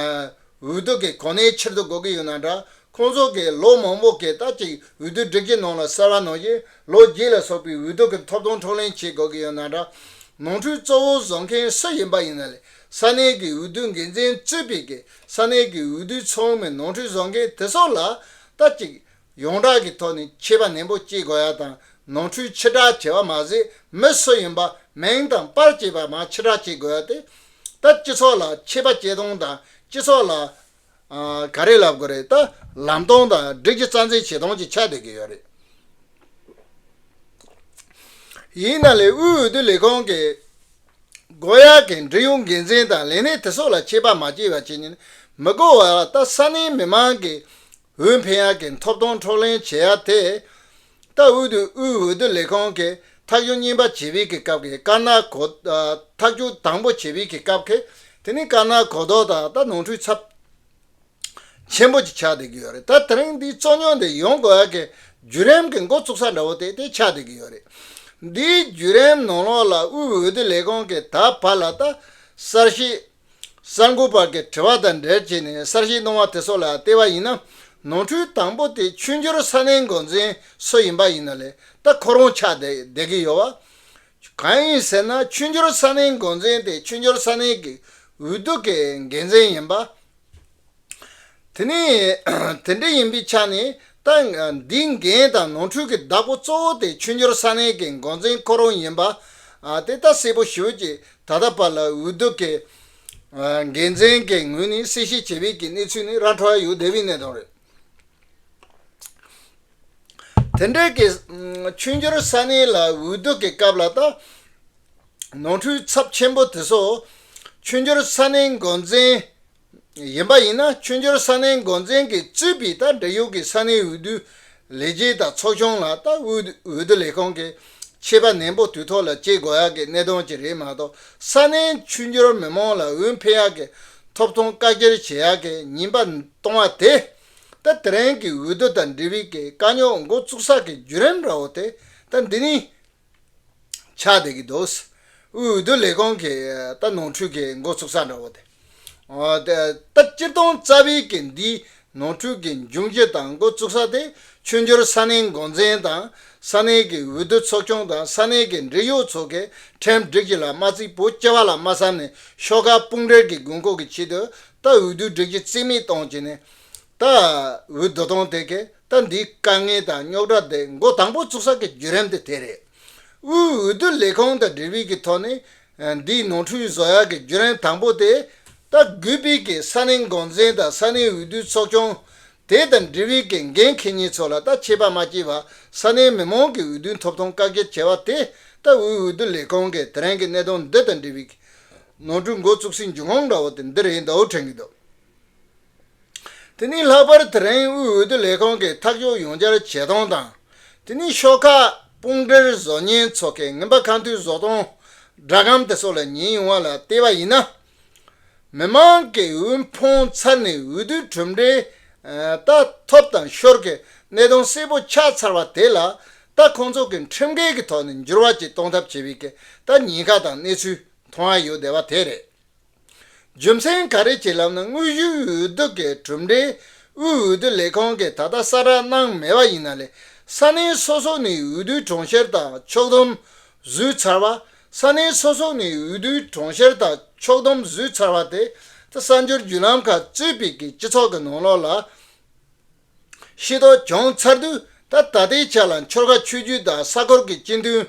འོས་བསྡུ་གི་གོ་གནས་ཕྱིར་བསྡུ་དགོས་ཀྱི་ཡོད་ན་འདྲ། ཁོང་ཚོ་གིས་ལོ་མང་པོ་གི་ད་ཅིག་འོས་བསྡུ་སྒྲིག་གཞི་ནང་ལ་གསལ་བ་ནང་བཞིན་ལོ་བརྒྱད་ལ་སོགས་པའི་འོས་བསྡུ་གི་ཐོབ་ཐང་འཕྲོག་ལེན་བྱེད་དགོས་ཀྱི་ཡོད་ན་འདྲ། ནོར་འཁྲུལ་གཙོ་བོ་བཟོ་མཁན་སུ་ཡིན་པ་ཡིན་ན་ལས་ས་གནས་ཀྱི་འོས་བསྡུ་འགན་འཛིན་གཙོས་པའི་གི་ས་གནས་ཀྱི་འོས་བསྡུ་ཚོགས་མི་ནོར་འཁྲུལ་བཟོ་མཁན་དེ་ཚོ་ལ་ད་ཅིག་ཡོངས་གྲགས་ཀྱི་ཐོག་ནས་ཆད་པ་ནན་པོ་གཅོད་དགོས་ཡ་དང་། ནོར་འཁྲུལ་ཕྱིར་བསྒྲགས་བྱས་པ་མ་ཟད་མི་སུ་ཡིན་པ་མིང་དང་པར་བཅས་པ་མར་ཕྱིར་བསྒྲགས་བྱེད་དགོས་ཡ་དེ། ད་སྤྱི་ཚོགས་ལ་ཆད་པ་གཅོད་སྟངས་དང་སྤྱི་ཚོགས་ལ་ཨ་ག་རེ་ལབ་དགོས་རེད། ད་ལམ་སྟོན་དང་སྒྲིག་གཞི་རྩ་འཛིན་བྱེད་སྟངས་ཅིག་ཆགས་བསྡད་ཀྱི་ཡོད་རེད། ཡིན་ན་ལས་དབུས་འོས་བསྡུ་ལས་ཁང་གི་དགོས་ཡ་གི་འབྲེལ་ཡོད་འགན་འཛིན་དང་ལས་སྣེ་དེ་ཚོ་ལ་ཆད་པ་མ་བཅད་པ་བྱས་ནས་མི་དགོས་པ་ལ་ད་ས་གནས་མི་མང་གི་འོས་འཕེན་ཡག་གི་ཐོབ་ཐང་འཕྲོག་ལེན་བྱེད་ཡག་དེ། ད་དབུས་འོས་དབུས་འོས་བསྡུ་ལས་ཁང་གི་ཐག་གཅོད་གཉིས་པ་བྱེད་པའི་གི་སྐབས་ཀྱི་དཀར་ནག་གོ་ཨ་ཐག་གཅོད་དང་པོ་བྱེད་པའི་གི་སྐབས་ཀྱི་དེ་ནི་དཀར་ནག་གོ་ལྡོག་དང་ད་ནོར་འཁྲུལ་ཚབས་ཆེན་པོ་ཅིག་ཆགས་བསྡད་ཀྱི་ཡོད་རེད། ད་དེ་རིང་འདིའི་རྩོད་རྙོག་འདི་ཡོང་དགོས་ཡག་གི་བརྒྱུད་རིམ་གྱི་འགོ་བཙུགས་ས་འདྲ་བོ་དེ་དེ་ཆགས་བསྡད་ཀྱི་ཡོད་རེད། འདིའི་བརྒྱུད་རིམ་ནང་ལོགས་ལ་དབུས་འོས་བསྡུ་ལས་ཁང་གིས་ད་བར་ལ་ད་གསར་ཤེས། གསར་འགོད་པ་གི་དྲི་བ་དང་འབྲེལ་བྱས་ནས་གསར་ཤེས་གནང་བ་དེ་ཚོ་ལ་བལྟས་པ་ཡིན་ན། ནོར་འཁྲུལ་དང་པོ་དེ་ཆོས་འབྱོར་ས་གནས་འགོ་འཛིན་སུ་ཡིན་པ་ཡིན་ན་ལས་ད་ཁོ་རང་ཆགས་བསྡད་བསྡད་ཀྱི་ཡོད་པ། གང་ཡིན་ཟེར་ན་ཆོས་འབྱོར་ས་གནས་འགོ་འཛིན་དེ་ཆོས་འབྱོར་ས་གནས་ཀྱི་འོས་བསྡུ་གི་འགན་འཛིན་ཡིན་པ། དེ་ནས་དེ་འདྲ་ཡིན་པའི་ཆ་ནས་ད་འདིའི་འགན་དང་ནོར་འཁྲུལ་གྱི་བདག་པོ་གཙོ་བོ་དེ་ཆོས་འབྱོར་ས་གནས་ཀྱི་འགོ་འཛིན་ཁོ་རང་ཡིན་པ། ཨ་དེ་ད་གསལ་པོ་ཞེ་པོ་ཅིག་ད་ལྟ་བར་ལ་འོས་བསྡུ་གི་ཨ་འགན་འཛིན་གྱི་ངོས་ནས་གསལ་བཤད་བྱས་པའི་གི་གནས་ཚུལ་ནི་ར་འཕྲོད་ཡ་ཡོད་བསྡད་པའི་གནས་སྟངས་རེད། དེ་འདྲའི་གི་ཨ་ཆོས་འབྱོར་ས་གནས་ལ་འོས་བསྡུ་གི་སྐབས་ལ་ད་ནོར་འཁྲུལ་ཚབས་ཆེན་པོ་དེ་ཚོ་ཆོས་འབྱོར་ས་གནས་འགོ་འཛིན་ཡིན་པ་ཡིན་ན་ཆོས་འབྱོར་ས་གནས་འགོ་འཛིན་གྱིས་གཙོས་པའི་ད་འབྲེལ་ཡོད་ཀྱི་ས་གནས་འོས་བསྡུ་ལས་བྱེད་དང་ཚོགས་ཆུང་ལ་ད་འོས་འོས་བསྡུ་ལས་ཁང་གིས་ཆད་པ་ནན་པོ་དུས་ཐོག་ལ་བཅད་དགོས་ཡག་གི་གནད་དོན་ཅིག་རེད་མ་གཏོགས། ས་གནས་ཆོས་འབྱོར་མི་མང་ལ་འོས་འཕེན་ཡག་གི་ཐོབ་ཐང་བཀག་སྐྱིལ་བྱེད་ཡག་གི་ཉེན་པ་གཏོང་བ་དེ། ད་དེ་རིང་གི་འོས་བསྡུ་དང་འབྲེལ་བའི་གི་དཀའ་རྙོག་འགོ་བཙུགས་ས་གི་བརྒྱུད་རིམ་འདྲ་བོ་དེ་ད་འདི་ནི། ཆགས་བསྡད་ཀྱི་འདུག་འོས་བསྡུ་ལས་ཁང་གི་ད་ནོར་འཁྲུལ་གྱི་འགོ་ཚུགས་ས་འདྲ་བོ་དེ། འོ་དེ་ད་སྤྱིར་བཏང་རྩ་བའི་གི་འདིའི་ནོར་འཁྲུལ་གྱི་འབྱུང་གཞི་དང་འགོ་བཙུགས་ས་དེ་ཆོས་འབྱོར་ས་གནས་འགོ་འཛིན་དང་ས་གནས་ཀྱི་འོས་བསྡུ་ཚོགས་ཆུང་དང་ས་གནས་ཀྱི་འབྲེལ་ཡོད་ཚོ་གིས་ཁྲིམས་སྒྲིག་གཞི་ལ་མ་བརྩིས་བོད་སྤྱི་པ་ལ་མ་བསམ་ནས་ཤོག་ཁག་དཔུང་སྒྲིལ་གྱི་དགོས་མཁོ་གི་ཆེད་དུ་ད་འོས་བསྡུ་སྒྲིག་གཞི་རྩིས་མེད་གཏོང་བྱས་ནས། ད་འོས་བསྡུ་སྟངས་དེ་གས་ད་འདིའི་དཀའ་ངལ་དང་རྙོག་དྲ་དེ་འགོ་དང་པོ་བཙུགས་ས་གི་བརྒྱུད་རིམ་དེ་དེ་རེད། དབུས་འོས་བསྡུ་ལས་ཁང་དང་འབྲེལ་བའི་གི་ཐོག་ནས་འདིའི་ནོར་འཁྲུལ་བཟོ་ཡག་གི་བརྒྱུད་རིམ་དང་པོ་དེ་ད་དགོས་པའི་གི་ས་གནས་འགོ་འཛིན་དང་ས་གནས་འོས་བསྡུ་ཚོགས་ཆུང་དེ་དང་འབྲེལ་བའི་གི་འགན་འཁྱེར་མཁན་ཚོ་ལ་ད་ཆད་པ་མ་བཅད་པ་ས་གནས་མི་མང་གི་འོས་བསྡུའི་ཐོབ་ཐང་བཀག་སྐྱིལ་བྱས་པ་དེ་ད་དབུས་འོས་བསྡུ་ལས་ཁང་གི་དེ་རིང་གི་གནད་དོན་འདི་དང་འབྲེལ་བའི་གི་ ནོར་འཁྲུལ་འགོ་བཙུགས་སའི་འབྱུང་ཁུངས་འདྲ་བོ་དེ་འདི་རེད་འདྲ་བོ་དྲན་གྱི་འདུག་དེ་ནས་ལྷག་པར་དེ་རིང་དབུས་འོས་བསྡུ་ལས་ཁང་གི་ཐག་གཅོད་ཡོངས་བསྒྱར་བྱེད་སྟངས་དང་། དེ་ནས་ཤོག་ཁག་དཔུང་སྒྲིག་བཟོ་མཁན་ཚོ་གི་ངན་པ་ཁ་མཐུན་བཟོ་སྟངས་སྒྲ་སྒམ་དེ་ཚོ་ལ་ཉན་ཡོང་བ་ལ་བལྟས་པ་ཡིན་ན། མི་མང་གིས་འོས་འཕངས་ཚར་ནས་འོས་བསྡུའི་གྲུབ་འབྲས་ད་ཐོབ་དང་ཤོར་གྱི་གནད་དོན་གསལ་པོ་ཆགས་ཚར་བ་དེ་ལ། ད་ཁོང་ཚོ་གིས་ཁྲིམས་འགལ་གྱི་ཐོག་ནས་འགྱུར་བ་ཅིག་གཏོང་ཐབས་བྱེད་པའི་གི་ད་ཉེན་ཁ་དང་གནས་ཚུལ་མཐོང་ཡ་ཡོད་བསྡད་པ་དེ་རེད། རྒྱུ་མཚན་ག་རེ་བྱས་ལབ་ན། དངོས་ཡོད་འོས་བསྡུ་གི་གྲུབ་འབྲས་དབུས་འོས་བསྡུ་ལས་ཁང་གིས་ད་ལྟ་གསལ་བསྒྲགས་གནང་མེད་པ་ཡིན་ན་ལས། ས་གནས་སོ་སོ་ནས་འོས་བསྡུའི་གྲངས་བཤེར་དང་ཕྱོགས་བསྡོམས་བཟོས་ཚར་བ། ས་གནས་སོ་སོ་ནས་འོས་བསྡུའི་གྲངས་བཤེར་དང་ཕྱོགས་བསྡོམས་བཟོས་ཚར་བ་དེ། ད་གསར་འགྱུར་བརྒྱུད་ལམ་ཁག་གཙོས་པའི་གི་སྤྱི་ཚོགས་ཀྱི་ནང་ལོགས་ལ་ཤེས་རྟོགས་བྱུང་ཚར་དུས། ད་ད་ལྟའི་ཆ་ལ་ཆོལ་ཁ་ཆོས་བརྒྱུད་དང་ས་ཁུལ་གྱི་སྤྱི་འཐུས་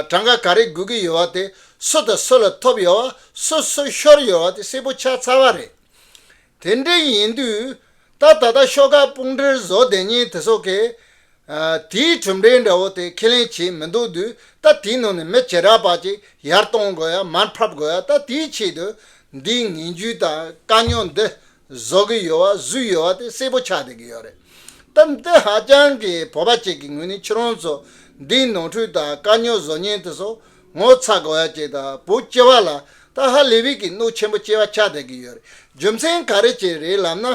གྲངས་ཀ་ག་རེ་དགོས་ཀྱི་ཡོད་པ་དེ། སུ་དང་སུ་ལ་ཐོབ་ཡོད་པ། སུ་སུ་ཤོར་ཡོད་པ་དེ་གསལ་པོ་ཆགས་ཚར་བ་རེད། དེ་འདྲ་ཡིན་དུས། ད་ད་ལྟ་ཤོག་ཁག་དཔུང་སྒྲིག་བཟོ་བསྡད་མཁན་དེ་ཚོ་གིས། ཨ། དེའི་གྲུབ་འབྲས་འདྲ་བོ་དེ་ཁས་ལེན་བྱས་མི་འདུག་དུས། ད་དེའི་ནང་ནས་མི་བྱེ་བྲག་པ་ཅིག་ཡར་གཏོང་དགོས་ཡ། མར་ཕབ་དགོས་ཡ། ད་དེའི་ཆེད་དུ་འདིའི་ངན་ཇུས་དང་དཀའ་རྙོག་འདི་བཟོ་གི་ཡོད་པ། བཟོས་ཡོད་པ་དེ་གསལ་པོ་ཆགས་བསྡད་ཀྱི་ཡོད་རེད། ད་འདི་ཧ་ཅང་གི་བོད་པ་ཅིག་གི་ངོས་ནས་ཁྱེད་རང་ཚོ་འདིའི་ནོར་འཁྲུལ་དང་དཀའ་རྙོག་བཟོ་མཁན་དེ་ཚོ་ངོ་ཚ་དགོས་ཡ་ཅིག་དང་། བོད་སྤྱི་པ་ལ་ད་ཧ་ལས་པའི་གི་གནོད་ཆེན་པོ་སྐྱེལ་བ་ཆགས་བསྡད་ཀྱི་ཡོད་རེད། རྒྱུ་མཚན་ག་རེ་བྱས་རེད་ལབ་ན།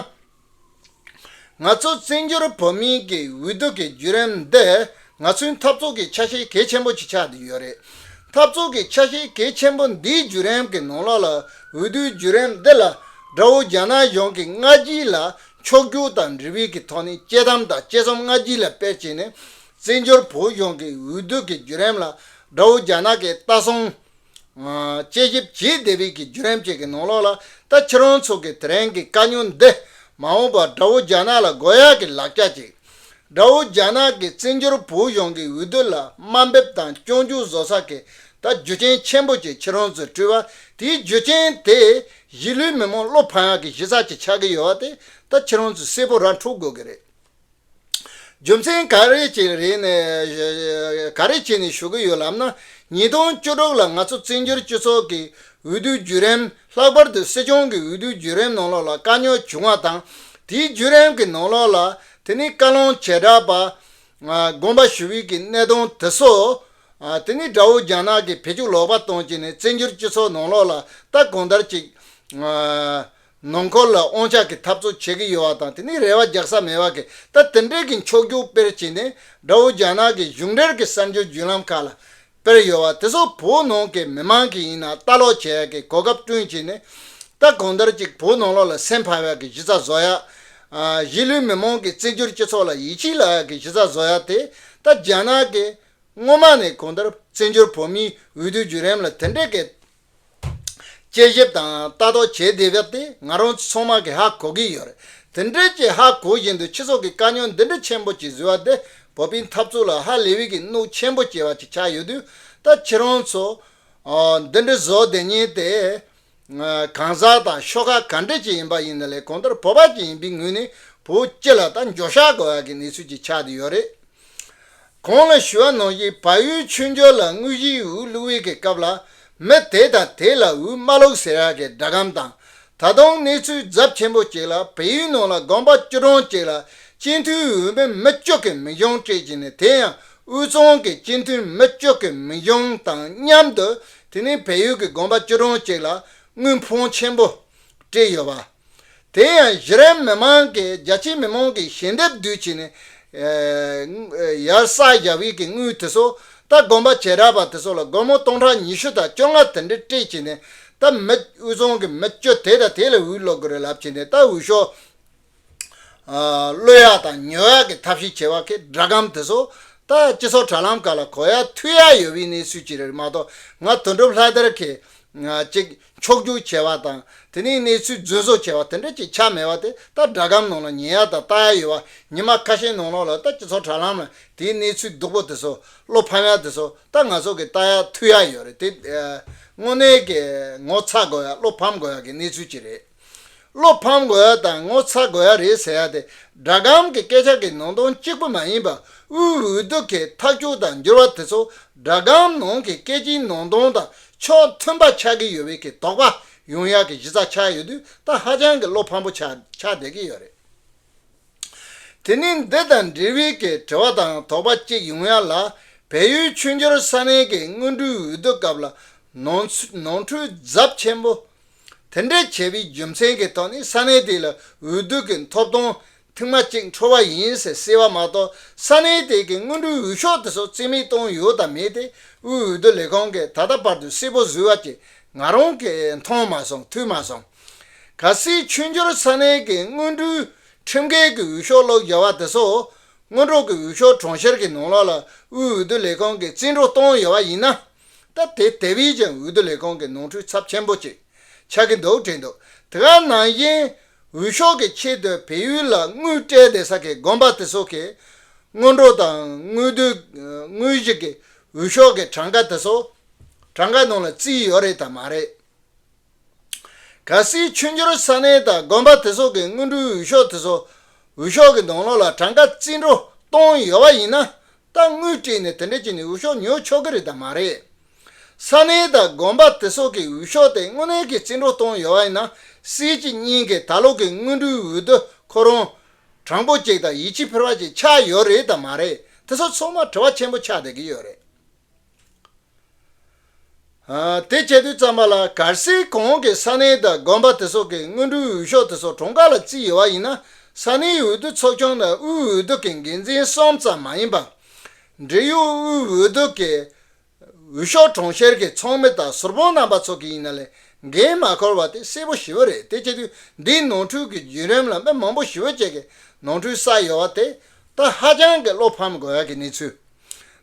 ང་ཚོ་བཙན་བྱོལ་བོད་མིའི་གི་འོས་བསྡུ་གི་བརྒྱུད་རིམ་འདི་ང་ཚོའི་འཐབ་རྩོད་ཀྱི་ཆ་ཤས་གལ་ཆེན་པོ་ཅིག་ཆགས་བསྡད་ཡོད་རེད། འཐབ་རྩོད་ཀྱི་ཆ་ཤས་གལ་ཆེན་པོ་འདིའི་བརྒྱུད་རིམ་གྱི་ནང་ལོགས་ལ། འོས་བསྡུའི་བརྒྱུད་རིམ་འདི་ལ་དགྲ་བོ་རྒྱ་ནག་གཞུང་གིས་སྔ་རྗེས་ལ་ཕྱོགས་སྒྱུར་དང་འབྲེལ་བའི་གི་ཐོག་ནས་དཔྱད་གཏམ་དང་དཔྱད་རྩོམ་སྔ་རྗེས་ལ་སྤེལ་བྱས་ནས། བཙན་བྱོལ་བོད་གཞུང་གི་འོས་བསྡུ་གི་བརྒྱུད་རིམ་ལ་དགྲ་བོ་རྒྱ་ནག་གིས་ལྟ་སྲུང་དཔྱད་ཞིབ་བྱས་བསྡད་པའི་གི་བརྒྱུད་རིམ་ཅིག་གི་ནང་ལོགས་ལ། ད་ཁྱེད་རང་ཚོ་གི་དེ་རིང་གི་དཀའ་རྙོག་འདི་མ་འོངས་པར་དགྲ་བོ་རྒྱ་ནག་ལ་རྒོལ་ཡག་གི་ལག་ཆ་ཅིག་དགྲ་བོ་རྒྱ་ནག་གིས་བཙན་བྱོལ་བོད་གཞུང་གི་འོས་བསྡུ་ལ་དམའ་འབེབས་དང་སྐྱོན་བརྗོད་བཟོ་ས་གི་ད་རྒྱུ་རྐྱེན་ཆེན་པོ་ཅིག་ཁྱེད་རང་ཚོས་སྤྲད་པ། དེའི་རྒྱུ་རྐྱེན་དེ་གཞིས་ལུས་མི་མང་བློ་ཕམ་ཡག་གི་གཞི་རྩ་ཅིག་ཆགས་ཀྱི་ཡོད་པ་དེ་ད་ཁྱེད་རང་ཚོས་གསལ་པོ་ར་འཕྲོད་དགོས་ཀྱི་རེད། རྒྱུ་མཚན་ག་རེ་བྱས་རེད་ནས། ག་རེ་བྱས་ནས་ཞུ་གི་ཡོད་ལབ་ན། ཉིས་སྟོང་བཅུ་དྲུག་ལ་ང་ཚོ་བཙན་བྱོལ་སྤྱི་ཚོགས་ཀྱི་འོས་བསྡུའི་བརྒྱུད་རིམ། ལྷག་པར་དུ་སྲིད་སྐྱོང་གི་འོས་བསྡུའི་བརྒྱུད་རིམ་ནང་ལོགས་ལ་དཀའ་རྙོག་བྱུང་བ་དང་། དེའི་བརྒྱུད་རིམ་གྱི་ནང་ལོགས་ལ་དེ་ནས་བཀའ་བློན་བྱེ་བྲག་པ་དགོངས་པ་ཞུ་བའི་གི་གནད་དོན་དེ་ཚོ། དེ་ནས་དགྲ་བོ་རྒྱ་ནག་གིས་བེད་སྤྱོད་ལོག་པ་གཏོང་བྱས་ནས་བཙན་བྱོལ་སྤྱི་ཚོགས་ནང་ལོགས་ལ་ད་གང་ལྟར་ཅིག་ནང་ཁུལ་ལ་དབང་ཆ་གི་འཐབ་རྩོད་བྱེད་ཀྱི་ཡོད་པ་དང་། དེ་ནས་རེ་བ་རྒྱག་ས་མེད་པ་གི་ད་དེ་འདྲའི་གི་འཁྱོག་བརྗོད་སྤེལ་བྱས་ནས། དགྲ་བོ་རྒྱ་ནག་གི་གཞུང་འབྲེལ་གྱི་གསར་འགྱུར་བརྒྱུད་ལམ་ཁག་ལ་སྤེལ་ཡོད་པ་དེ་ཚོ་བོད་ནང་གི་མི་མང་གིས་ཡིན་ན་ལྟ་ཀློག་བྱེད་ཡག་གི་གོ་སྐབས་བསྐྲུན་བྱས་ནས། ད་གང་ལྟར་ཅིག་བོད་ནང་ལོགས་ལ་སེམས་ཕམ་ཡག་གི་གཞི་རྩ་བཟོ་ཡག་གཞིས་ལུས་མི་མང་གིས་བཙན་བྱོལ་སྤྱི་ཚོགས་ལ་ཡིད་ཆེས་བརླག་ཡག་གི་གཞི་རྩ་བཟོ་ཡག་དེ། ད་རྒྱ་ནག་གིས་སྔོན་མ་ནས་གང་ལྟར་བཙན་བྱོལ་བོད་མིའི་འོས་བསྡུའི་བརྒྱུད་རིམ་ལ་དེ་འདྲའི་གི་དཔྱད་ཞིབ་དང་ལྟ་རྟོག་བྱས་བསྡད་པ་དེ་ང་རང་ཚོ་ཚང་མ་གིས་ཧ་གོ་གི་ཡོད་རེད། དེ་འདྲའི་ཅིག་ཧ་གོ་བཞིན་དུ་སྤྱི་ཚོགས་ཀྱི་དཀའ་རྙོག་འདི་འདྲ་ཆེན་པོ་ཅིག་བཟོས་པ་དེ་བོད་པའི་འཐབ་རྩོད་ལ་ཧ་ལས་པའི་གི་གནོད་ཆེན་པོ་སྐྱེལ་བ་ཅིག་ཆགས་ཡོད་དུས། ད་ཁྱེད་རང་ཚོ་འདི་འདྲ་བཟོ་བསྡད་མཁན་དེ་གང་ཟག་དང་ཤོག་ཁག་ག་འདྲ་ཅིག་ཡིན་པ་ཡིན་ན་ལས། གང་ལྟར་བོད་པ་ཅིག་ཡིན་པའི་ངོས་ནས་བོད་སྤྱི་ལ་ད་འགྱོད་བཤགས་དགོས་ཡག་གི་གནས་ཚུལ་ཅིག་ཆགས་བསྡད་ཡོད་རེད། གོང་ལ་ཞུ་བ་ནང་བཞིན། བལ་ཡུལ་ཆོས་འབྱོར་ལ་དངོས་གཞིའི་འོས་བླུག་པའི་གི་སྐབས་ལ་མི་དེ་དང་དེ་ལ་འོས་མ་བླུག་ཟེར་ཡག་གི་སྒྲ་སྒམ་དང་། ད་དུང་གནས་ཚུལ་རྫབ་ཆེན་པོ་ཅིག་ལ། བལ་ཡུལ་ནང་ལ་དགོན་པ་བཅུ་གྲངས་ཅིག་ལ་སྤྱི་འཐུས་འོས་མི་མི་བཅུ་གི་མིང་གཞུང་སྤྲད་ཀྱི་ནས། དེ་ཡང་དབུས་གཙང་གི་སྤྱི་འཐུས་མི་བཅུ་གི་མིང་གཞུང་དང་མཉམ་དུ། དེ་ནས་བལ་ཡུལ་གྱི་དགོན་པ་བཅུ་གྲངས་ཅིག་ལ་དངུལ་འཕོངས་ཆེན་པོ་སྤྲད་ཡོད་པ། དེ་ཡང་གཞི་རིམ་མི་མང་གིས། རྒྱ་ཆེའི་མི་མང་གིས་ཞལ་འདེབས་བསྡུས་བྱས་ནས་ཡར་བསགས་བཞག་པའི་གི་དངུལ་དེ་ཚོ་ད་དགོན་པ་བྱེ་བྲག་པ་དེ་ཚོ་ལ་སྒོར་མོ་སྟོང་ཕྲག་ཉི་ཤུ་དང་བཅོ་ལྔ་དེ་འདྲ་སྤྲད་བྱས་ནས། ད་མི་དབུས་གཙང་གི་མི་བཅུ་དེ་དང་དེ་ལ་འོས་བླུག་དགོས་རེད་ལབ་བྱས་ནས། ད་འོས་ཤོག་བླུག་ཡག་དང་ཉོ་ཡག་གི་ཐབས་ཤེས་བྱེད་པ་གི་སྒྲ་སྒམ་དེ་ཚོ་ད་སྤྱི་ཚོགས་དྲ་ལམ་ཁག་ལ་གོ་ཡག་ཐོས་ཡག་ཡོད་པའི་གནས་ཚུལ་ཅིག་རེད་མ་གཏོགས། ང་དོན་གྲུབ་ལྷ་དར་གྱིས་ཅིག་འཁྱོག་བརྗོད་བྱས་པ་དང་། དེ་ནས་གནས་ཚུལ་རྫུན་བཟོ་བྱས་པ་དེ་འདྲ་ཅིག་ཆགས་མེད་པ་དེ། ད་སྒྲ་སྒམ་ནང་ལ་ཉན་ཡག་དང་ལྟ་ཡག་ཡོད་པ། ཉི་མ་ཁ་ཤས་ནང་ལོགས་ལ་ད་སྤྱི་ཚོགས་དྲ་ལམ་ལ་དེའི་གནས་ཚུལ་སྡུག་པོ་དེ་ཚོ། བློ་ཕམ་ཡག་དེ་ཚོ་ད་ང་ཚོ་གིས་ལྟ་ཡག་ཐོས་ཡག་ཡོད་རེད་དེ། དངོས་གནས་ཀྱི་ངོ་ཚ་དགོས་ཡག་བློ་ཕམ་དགོས་ཡག་གི་གནས་ཚུལ་ཅིག་རེད། བློ་ཕམ་དགོས་ཡ་དང་ངོ་ཚ་དགོས་ཡ་རེད་ཟེར་ཡ་དེ། སྒྲ་སྒམ་གྱི་སྐད་ཆ་གི་ནང་དོན་གཅིག་པུ་མ་ཡིན་པ། དབུས་འོས་བསྡུ་གི་ཐག་གཅོད་དང་འགྱུར་བ་དེ་ཚོ་སྒྲ་སྒམ་ནང་གི་སྐད་ཆའི་ནང་དོན་དང་ ཕྱོགས་མཐུན་པ་ཆགས་ཀྱི་ཡོད་པའི་གི་དོགས་པ་ཡོང་ཡག་གི་གཞི་རྩ་ཆགས་ཡོད་དུས། ད་ཧ་ཅང་གི་བློ་ཕམ་པོ་ཆགས་ཆགས་བསྡད་ཀྱི་ཡོད་རེད། དེ་ནས་འདི་དང་འབྲེལ་བའི་གི་དྲི་བ་དང་དོགས་པ་གཅིག་ཡོང་ཡ་ལ། བལ་ཡུལ་ཆོས་འབྱོར་ས་གནས་ཀྱི་སྔོན་འགྲོའི་འོས་བསྡུ་སྐབས་ལ་ནོར་འཁྲུལ་ནོར་འཁྲུལ་ཚབས་ཆེན་པོ་དེ་འདྲ་བྱས་པའི་རྒྱུ་མཚན་གྱི་ཐོག་ནས། ས་གནས་དེ་ལ་འོས་བསྡུ་གི་ཐོབ་ཐང་ཐེངས་མ་གཅིག་འཕྲོ་བ་ཡིན་ཟེར་གསལ་བ་མ་གཏོགས། ས་གནས་དེ་གའི་སྔོན་འགྲོའི་འོས་ཤོག་དེ་ཚོ་རྩིས་མེད་གཏོང་ཡོད་དམ་མེད་དེ། དབུས་འོས་བསྡུ་ལས་ཁང་གིས་ད་ལྟ་བར་དུ་གསལ་པོ་བཟོས་པ་ཅིག་ང་རང་གིས་མཐོང་མ་སོང་ཐོས་མ་སོང་། གལ་སྲིད་ཆོས་འབྱོར་ས་གནས་ཀྱི་སྔོན་འགྲོའི་ཁྲིམས་འགལ་གྱི་འོས་ཤོག་བླུགས་བཞག་པ་དེ་ཚོ། སྔོན་འགྲོ་གི་འོས་ཤོག་གྲངས་བཤེར་གྱི་ནང་ལོགས་ལ་དབུས་འོས་བསྡུ་ལས་ཁང་གིས་བཙན་འཕྲོག་བཏང་ཡོད་པ་ཡིན་ན། ད་དེ་དེ་བས་ཀྱང་འོས་བསྡུ་ལས་ཁང་གི་ནོར་འཁྲུལ་ཚབས་ཆེན་པོ་ཅིག་ཆགས་ཀྱི་འདུག་དྲན་འདུག་དེ་ག་ནང་བཞིན་འོས་ཤོག་གི་ཆེད་དུ་བལ་ཡུལ་ལ་དངུལ་སྤྲད་བསྡད་ས་གི་དགོན་པ་དེ་ཚོ་གིས་སྔོན་འགྲོ་དང་དངུལ་བསྡུ་དངོས་གཞི་གི་འོས་ཤོག་གི་གྲངས་ཀ་དེ་ཚོ་གྲངས་ཀ་ནང་ལ་བརྩིས་ཡོད་རེད་དམ་མ་རེད། གལ་སྲིད་ཆོས་འབྱོར་ས་གནས་དང་དགོན་པ་དེ་ཚོ་གི་སྔོན་འགྲོའི་འོས་ཤོག་དེ་ཚོ་འོས་ཤོག་གི་ནང་ལོགས་ལ་གྲངས་ཀ་བཙན་འཕྲོག་གཏོང་ཡོད་པ་ཡིན་ན། ད་དངུལ་སྤྲད་ནས་དེ་འདྲ་བྱས་ནས་འོས་ཤོག་ཉོ་ཆོག་གི་རེད་དམ་མ་རེད། ས་གནས་དང་དགོན་པ་དེ་ཚོ་གི་འོས་ཤོག་དེ་དངོས་གནས་ཀྱི་བཙན་འཕྲོག་གཏོང་ཡོད་པ་ཡིན་ན། སྲིད་སྤྱི་གཉིས་ཀྱི་ད་ལོ་གི་སྔོན་འགྲོའི་འོས་བསྡུ་ཁོ་རང་དྲང་པོ་ཅིག་དང་ཡིད་ཆེས་འཕེར་བ་ཅིག་ཆགས་ཡོད་རེད་དམ་མ་རེད། དེ་ཚོ་ཚང་མ་དྲི་བ་ཆེན་པོ་ཆགས་བསྡད་ཀྱི་ཡོད་རེད། ཨ། དེ་བྱེད་དུས་ཙམ་པ་ལ། གལ་སྲིད་གོང་གི་ས་གནས་དང་དགོན་པ་དེ་ཚོ་གི་སྔོན་འགྲོའི་འོས་ཤོག་དེ་ཚོ་གྲངས་ཀ་ལ་བརྩིས་ཡོད་པ་ཡིན་ན། ས་གནས་འོས་བསྡུ་ཚོགས་ཆུང་དང་དབུས་འོས་བསྡུ་གི་འགན་འཛིན་གསུམ་ཙམ་མ་ཡིན་པ། འབྲེལ་ཡོད་དབུས་འོས་བསྡུ་གི་འོས་ཤོག་གྲངས་བཤེར་གྱི་ཚོགས་མི་དང་ཟུར་དཔོན་རྣམ་པ་ཚོ་གི་ཡིན་ན་ལས་འགན་མ་འཁུར་བ་དེ་གསལ་པོ་ཞེ་པོ་རེད། དེ་བྱེད་དུས་འདིའི་ནོར་འཁྲུལ་གྱི་བརྒྱུད་རིམ་ལ་མི་མང་པོ་ཞེ་པོ་ཅིག་གིས་ནོར་འཁྲུལ་བསགས་ཡོད་པ་དེ། ད་ཧ་ཅང་གི་བློ་ཕམ་དགོས་ཡག་གི་གནས་ཚུལ།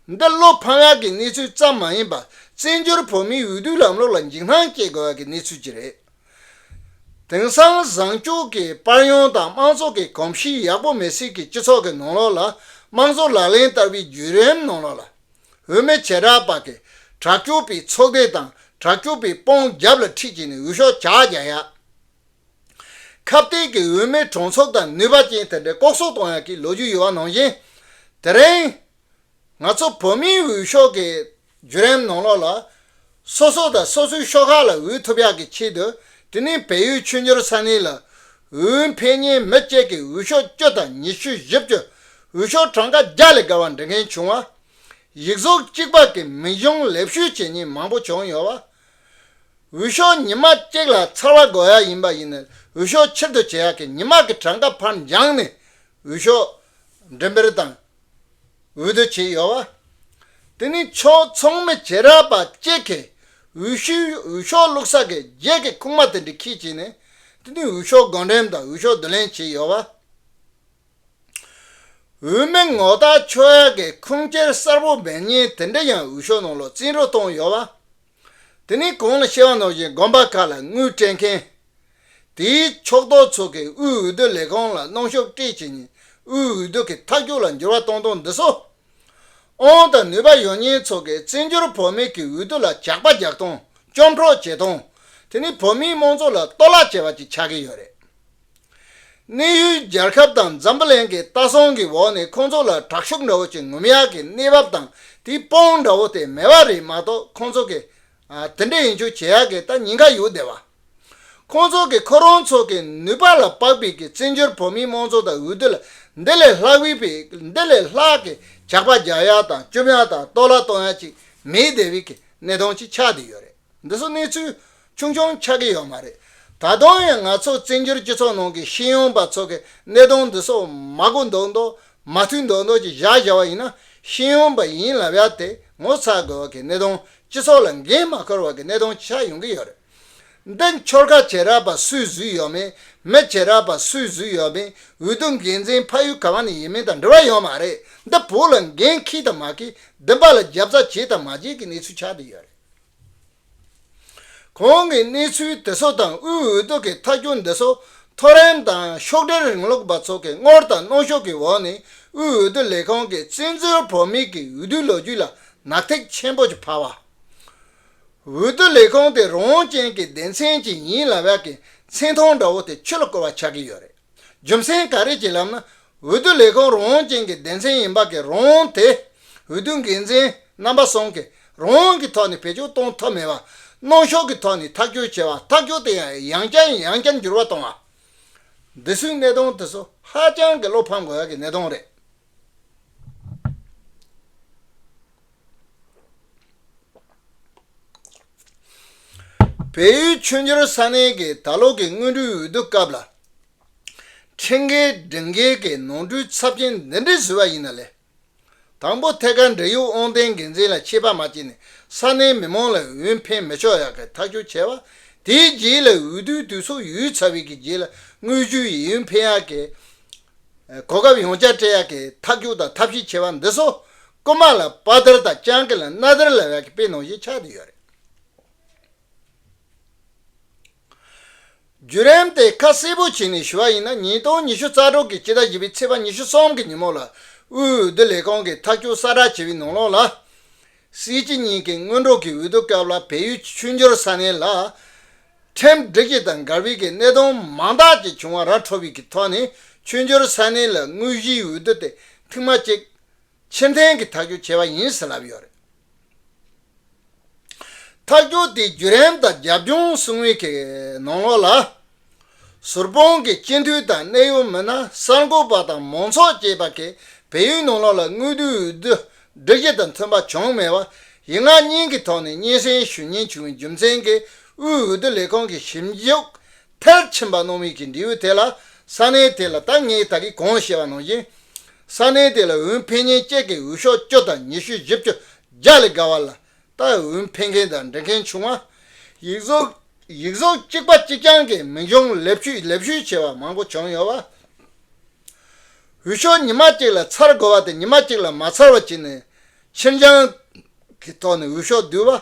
འདི་བློ་ཕམ་ཡག་གི་གནས་ཚུལ་ཙམ་མ་ཡིན་པར། བཙན་བྱོལ་བོད་མིའི་འོས་བསྡུའི་ལམ་ལུགས་ལ་འཇིགས་སྣང་སྐྱེ་དགོས་ཡག་གི་གནས་ཚུལ་ཅིག་རེད། དེང་སང་བཟང་སྤྱོད་ཀྱི་དཔལ་ཡོན་དང་དམངས་གཙོ་གི་གོམས་གཤིས་ཡག་པོ་མེད་སའི་གི་སྤྱི་ཚོགས་ཀྱི་ནང་ལོགས་ལ། དམངས་གཙོ་ལག་ལེན་བསྟར་བའི་བརྒྱུད་རིམ་ནང་ལོགས་ལ། འོས་མི་བྱེ་བྲག་པ་གི་དྲག་སྤྱོད་པའི་ཚོགས་སྡེ་དང་དྲག་སྤྱོད་པའི་དཔུང་རྒྱབ་ལ་ཁྲིད་བྱས་ནས་འོས་ཤོག་ཇག་རྒྱག་ཡག་ཁ་གཏད་ཀྱི་འོས་མི་གྲངས་ཚད་དང་ནུས་པ་ཅན་དེ་འདྲ་ལྐོག་གསོད་གཏོང་ཡག་གི་ལོ་རྒྱུས་ཡོད་པ་ནང་བཞིན། དེ་རིང་ང་ཚོ་བོད་མིའི་འོས་ཤོག་གི་བརྒྱུད་རིམ་ནང་ལོགས་ལ། སོ་སོ་དང་སོ་སོའི་ཤོག་ཁག་ལ་འོས་ཐོབ་ཡག་གི་ཆེད་དུ། དེ་ནས་བལ་ཡུལ་ཆོས་འབྱོར་ས་གནས་ལ་འོས་འཕེན་མཁན་མི་གཅིག་གིས་འོས་ཤོག་བཅུ་དང་ཉི་ཤུ་བཞི་བཅུ། འོས་ཤོག་གྲངས་ཀ་བརྒྱ་ལས་བརྒལ་བ་འབྲི་མཁན་བྱུང་བ། ཡིག་གཟུགས་གཅིག་པ་གི་མིང་གཞུང་ལེགས་བཤད་བྱེད་མཁན་མང་པོ་བྱུང་ཡོད་པ། འོས་ཤོག་ཉི་མ་གཅིག་ལ་ཚར་བ་དགོས་ཡ་ཡིན་པ་ཡིན་ན། འོས་ཤོག་ཕྱིར་བསྡུ་བྱེད་ཡག་གི་ཉི་མ་གི་གྲངས་ཀ་ཕར་འགྱངས་ནས་འོས་ཤོག་འགྲེམས་སྤེལ་དང་འོས་བསྡུ་བྱས་ཡོད་པ། དེ་ནི་ཕྱོགས་ཚང་མའི་བྱེ་བྲག་པ་གཅིག་གིས་འོས་ཤོག་འོས་ཤོག་བླུགས་ས་གི་རྗེས་ཀྱི་ཁུག་མ་དེ་འདྲ་འཁྱེར་བྱས་ནས། དེ་ནི་འོས་ཤོག་བགོ་འགྲེམས་དང་འོས་ཤོག་བསྡུ་ལེན་བྱས་ཡོད་པ། འོས་མི་ངོ་རྟགས་འཁྱོལ་ཡག་གི་ཁུངས་སྐྱེལ་གསལ་པོ་མེད་མཁན་དེ་འདྲ་ཡང་འོས་ཤོག་ནང་ལ་བཙན་འཕྲོག་བཏང་ཡོད་པ། དེ་ནས་གོང་ལ་བཤད་པ་ནང་བཞིན་དགོན་པ་ཁག་ལ་དངུལ་སྤྲད་མཁན། དེའི་ཕྱོགས་གཏོགས་ཚོ་གིས་དབུས་འོས་བསྡུ་ལས་ཁང་ལ་གནོན་ཤུགས་སྤྲད་བྱས་ནས་དབུས་འོས་བསྡུ་གི་ཐག་གཅོད་ལ་འགྱུར་བ་གཏོང་སྟངས་འདི་ཚོ། དབང་དང་ནུས་པ་ཡོད་མཁན་ཚོ་གིས་བཙན་བྱོལ་བོད་མི་གི་འོས་བསྡུ་ལ་ཇག་པ་རྒྱག་སྟངས། བཅོམ་འཕྲོག་བྱེད་སྟངས། དེ་ནི་བོད་མིའི་དམངས་གཙོ་ལ་གཏོར་བརླག་བྱས་པ་ཅིག་ཆགས་ཀྱི་ཡོད་རེད། གནས་ཡུལ་རྒྱལ་ཁབ་དང་འཛམ་བུ་གླིང་གི་ལྟ་སྲུང་གི་འོག་ནས་ཁོང་ཚོ་ལ་དྲག་ཤུགས་འདྲ་བོ་ཅིག་ངོམ་ཡག་གི་གནས་བབ་དང་དེའི་དཔུང་འདྲ་བོ་དེ་མེད་པ་རེད་མ་གཏོགས། ཁོང་ཚོ་གིས་ཨ་དེ་འདྲ་ཡིན་རྒྱུ་བྱེད་ཡག་གི་ད་ཉེན་ཁ་ཡོད་བསྡད་པ། ཁོང་ཚོ་གིས་ཁོ་རང་ཚོ་གི་ནུས་པ་ལ་དཔག་པའི་གི་བཙན་བྱོལ་བོད་མིའི་དམངས་གཙོ་དང་འོས་བསྡུ་ལ་འདི་ལས་ལྷག་པའི་པའི་འདི་ལས་ལྷག་གི་ཇག་པ་རྒྱག་ཡག་དང་བཅོམ་ཡག་དང་གཏོར་བརླག་གཏོང་ཡག་ཅིག་མེད་བསྡད་པའི་གི་གནས་སྟངས་ཅིག་ཆགས་བསྡད་ཡོད་རེད། འདི་ཚོ་གནས་ཚུལ་ཆུང་ཆུང་ཆགས་ཀྱི་ཡོད་མ་རེད། ད་དུང་ཡང་ང་ཚོ་བཙན་བྱོལ་སྤྱི་ཚོགས་ནང་གི་ཤེས་ཡོན་པ་ཚོ་གི་གནད་དོན་འདི་ཚོ་མ་གོ་མདོག་མདོག་མ་ཐོས་མདོག་མདོག་ཅིག་བཞག་བཞག་པ་ཡིན་ན། ཤེས་ཡོན་པ་ཡིན་ལབ་ཡག་དེ་ངོ་ཚ་དགོས་པ་གི་གནད་དོན། སྤྱི་ཚོགས་ལ་འགན་མ་འཁུར་བ་གི་གནད་དོན་ཆགས་ཡོང་གི་ཡོད་རེད། འདི་ཆོལ་ཁ་བྱེ་བྲག་པ་སུས་བཟོས་ཡོད་མེད། མི་བྱེ་བྲག་པ་སུས་བཟོས་ཡོད་མེད། འོས་བསྡུ་འགན་འཛིན་ཕ་ཡུལ་ག་བ་ནས་ཡིན་མིན་དང་འབྲེལ་བ་ཡོད་མ་རེད། འདི་བོད་ལ་འགན་འཁྱེར་དང་མ་འཁྱེར། འདི་འབའ་ལ་རྒྱབ་རྩ་བྱེད་དང་མ་བྱེད་ཀྱི་གནས་ཚུལ་ཆགས་བསྡད་ཡོད་རེད། གོང་གི་གནས་ཚུལ་དེ་ཚོ་དང་དབུས་འོས་བསྡུ་གི་ཐག་གཅོད་འདི་ཚོ་མཐོ་རིམ་དང་ཤོག་སྒྲིལ་རིང་ལུགས་པ་ཚོ་གི་དངུལ་དང་གནོན་ཤུགས་ཀྱི་འོག་ནས་དབུས་འོས་བསྡུ་ལས་ཁང་གིས་བཙན་བྱོལ་བོད་མིའི་གི་འོས་བསྡུའི་ལོ་རྒྱུས་ལ་ནག་ཐིག་ཆེན་པོ་ཅིག་ཕབ་པ། འོས་བསྡུ་ལས་ཁང་དེ་རང་དབང་ཅན་གྱི་སྡེ་ཚན་ཅིག་ཡིན་ལབ་ཡག་གི་མཚན་མཐོང་འདྲ་བོ་དེ་ཆུ་ལ་བསྐོལ་བ་ཆགས་ཀྱི་ཡོད་རེད། རྒྱུ་མཚན་ག་རེ་ཅིག་ལབ་ན། འོས་བསྡུ་ལས་ཁང་རང་དབང་ཅན་གྱི་སྡེ་ཚན་ཡིན་པ་གི་རང་དབང་དེ། འོས་བསྡུ་འགན་འཛིན་རྣམ་པ་གསུམ་གྱིས་རང་དབང་གི་ཐོག་ནས་བེད་སྤྱོད་གཏོང་ཐུབ་མེད་པ། གནོན་ཤུགས་ཀྱི་ཐོག་ནས་ཐག་གཅོད་བྱས་པ། ཐག་གཅོད་དེ་ཡང་ཡང་བསྐྱར་ཡང་བསྐྱར་འགྱུར་བ་གཏོང་བ། འདི་ཚོའི་གནད་དོན་དེ་ཚོ་ཧ་ཅང་གི་བློ་ཕམ་དགོས་ཡག་གི་གནད་དོན་རེད། བལ་ཡུལ་ཆོས་འབྱོར་ས་གནས་ཀྱི་ད་ལོ་གི་སྔོན་འགྲོའི་འོས་བསྡུ་སྐབས་ལ། ཁྲིམས་འགལ་སྒྲིག་འགལ་གྱི་ནོར་འཁྲུལ་ཚབས་ཆེན་འདི་འདྲ་བཟོས་པ་ཡིན་ན་ལས། དང་པོ་ཐད་ཀར་འབྲེལ་ཡོད་དབང་ལྡན་འགན་འཛིན་ལ་ཆད་པ་མ་བྱས་ནས་ས་གནས་མི་མང་ལ་འོས་འཕེན་མི་ཆོག་ཡག་གི་ཐག་གཅོད་བྱས་པ། དེའི་རྗེས་ལ་འོས་བསྡུའི་དུས་ཚོད་ཡོལ་ཚར་བའི་གི་རྗེས་ལ་དངོས་གཞིའི་འོས་འཕེན་ཡག་གི་གོ་སྐབས་ཡང་བསྐྱར་སྤྲད་ཡག་གི་ཐག་གཅོད་དང་ཐབས་ཤེས་བྱས་པ་འདི་ཚོ་རྐུ་མ་ལ་དཔའ་དར་དང་སྤྱང་ཀི་ལ་སྣ་དར་ལབ་ཡག་གི་དཔེ་ནང་བཞིན་ཆགས་བསྡད་ཡོད་རེད། བརྒྱུད་རིམ་དེ་ཁ་གསལ་པོ་བྱས་ནས་ཞུ་བ་ཡིན་ན། ཉིས་སྟོང་ཉི་ཤུ་རྩ་དྲུག་གི་སྤྱི་ཟླ་བཞི་པའི་ཚེས་པ་ཉི་ཤུ་གསུམ་གྱི་ཉིན་མོ་ལ་དབུས་འོས་བསྡུ་ལས་ཁང་གིས་ཐག་གཅོད་གསལ་བསྒྲགས་བྱས་པའི་ནང་ལོགས་ལ། སྲིད་སྤྱི་གཉིས་ཀྱི་སྔོན་འགྲོ་གི་འོས་བསྡུ་སྐབས་ལ་བལ་ཡུལ་ཆོས་འབྱོར་ས་གནས་ལ་ཁྲིམས་སྒྲིག་གཞི་དང་འགལ་བའི་གི་གནད་དོན་མང་དག་ཅིག་བྱུང་བ་ར་འཕྲོད་པའི་གི་ཐོག་ནས། ཆོས་འབྱོར་ས་གནས་ལ་དངོས་གཞིའི་འོས་བསྡུ་དེ་ཐེངས་མ་གཅིག་ཕྱིར་འཐེན་གྱི་ཐག་གཅོད་བྱས་པ་ཡིན་ཟེར་ལབ་ཡོད་རེད། ཐག་གཅོད་དེའི་བརྒྱུད་རིམ་དང་རྒྱབ་ལྗོངས་གསུང་བའི་གི་ནང་ལོགས་ལ། ཟུར་དཔང་གི་སྤྱི་འཐུས་དང་གནད་ཡོད་མི་སྣ། གསར་འགོད་པ་དང་མང་ཚོགས་བཅས་པ་གིས་བལ་ཡུལ་ནང་ལོགས་ལ་དངོས་བསྡུའི་འོས་བསྡུ་སྒྲིག་གཞི་དང་མཐུན་པ་བྱུང་མེད་པ། ཡིག་ངག་གཉིས་ཀྱི་ཐོག་ནས་སྙན་སེང་ཞུ་སྙན་བྱུང་བའི་རྒྱུ་མཚན་གྱིས། དབུས་འོས་བསྡུ་ལས་ཁང་གིས་ཞིབ་འཇུག་མཐིལ་ཕྱིན་པ་གནང་བའི་གི་འབྲས་བུ་དེ་ལ། ས་གནས་དེ་ལ་ད་ངས་ད་གིན་གོང་བཤད་པ་ནང་བཞིན། ས་གནས་དེ་ལ་འོས་འཕེན་མཁན་གཅིག་གིས་འོས་ཤོག་བཅུ་དང་ཉི་ཤུ། བཞི་བཅུ། བརྒྱ་ལས་བརྒལ་བ་ལ་ད་འོས་འཕེན་མཁན་དང་འབྲི་མཁན་བྱུང་བ། ཡིག་གཟུགས་ཡིག་གཟུགས་གཅིག་པ་གཅིག་རྐྱང་གིས་མིང་གཞུང་ལེབ་བཤུས་ལེབ་བཤུས་བྱས་པ་མང་པོ་བྱུང་ཡོད་པ། འོས་ཤོག་ཉི་མ་གཅིག་ལ་ཚར་དགོས་པ་དེ་ཉི་མ་གཅིག་ལ་མ་ཚར་བ་བྱས་ནས་ཕྱིར་འགྱངས་ཀྱི་ཐོག་ནས་འོས་ཤོག་བསྡུས་པ།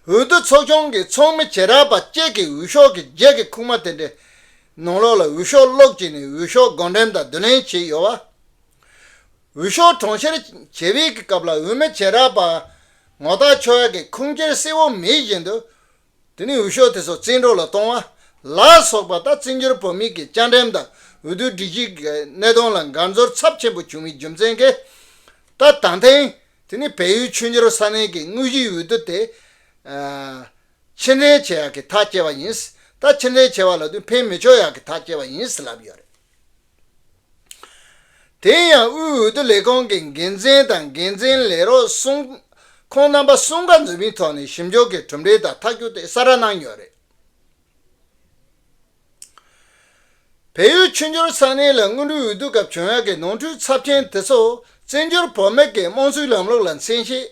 འོས་བསྡུ་ཚོགས་ཆུང་གི་ཚོགས་མི་བྱེ་བྲག་པ་གཅིག་གིས་འོས་ཤོག་གི་རྒྱུགས་ཀྱི་ཁུག་མ་དེ་འདྲའི་ནང་ལོགས་ལ་འོས་ཤོག་བླུགས་བྱས་ནས་འོས་ཤོག་བགོ་འགྲེམས་དང་བསྡུ་ལེན་བྱས་ཡོད་པ། འོས་ཤོག་གྲངས་བཤེར་བྱེད་པའི་གི་སྐབས་ལ་འོས་མི་བྱེ་བྲག་པ་ངོ་རྟགས་ཆོད་ཡག་གི་ཁུངས་སྐྱེལ་གསལ་བོ་མེད་བཞིན་དུ། དེ་ནས་འོས་ཤོག་དེ་ཚོ་བཙན་འཕྲོག་ལ་གཏོང་བ་ལ་སོགས་པ་དང་། བཙན་བྱོལ་བོད་མིའི་གི་བཅའ་ཁྲིམས་དང་འོས་བསྡུ་སྒྲིག་གཞི་གི་གནད་དོན་ལ་འགལ་འཛོལ་ཚབས་ཆེན་པོ་བྱུང་བའི་རྒྱུ་མཚན་གྱིས། ད་ད་ཐེངས་དེ་ནི་བལ་ཡུལ་ཆོས་འབྱོར་ས་གནས་ཀྱི་དངོས་གཞིའི་འོས་བསྡུ་དེ། ཨ། ཕྱིར་འཐེན་བྱེད་ཡག་གི་ཐག་བཅད་པ་ཡིན། ད་ཕྱིར་འཐེན་བྱས་པ་ལ་དུས་འཕེན་མི་ཆོག་ཡག་གི་ཐག་བཅད་པ་ཡིན་ཟེར་ལབ་ཡོད་རེད། དེ་ཡང་དབུས་འོས་བསྡུ་ལས་ཁང་གི་འགན་འཛིན་དང་འགན་འཛིན་ལས་རོགས་གསུམ། ཁོང་རྣམ་པ་གསུམ་ཀ་འཛོམས་པའི་ཐོག་ནས་ཞིབ་འཇུག་གི་གྲུབ་འབྲས་དང་ཐག་གཅོད་དེ་གསལ་བསྒྲགས་གནང་ཡོད་རེད། བལ་ཡུལ་ཆོས་འབྱོར་ས་གནས་ལ་སྔོན་འགྲོའི་འོས་བསྡུ་སྐབས་བྱུང་ཡག་གི་ནོར་འཁྲུལ་ཚབས་ཆེན་དེ་ཚོ་བཙན་བྱོལ་བོད་མི་གི་དམངས་གཙོའི་ལམ་ལུགས་ལ་མཚན་ཕྱེད།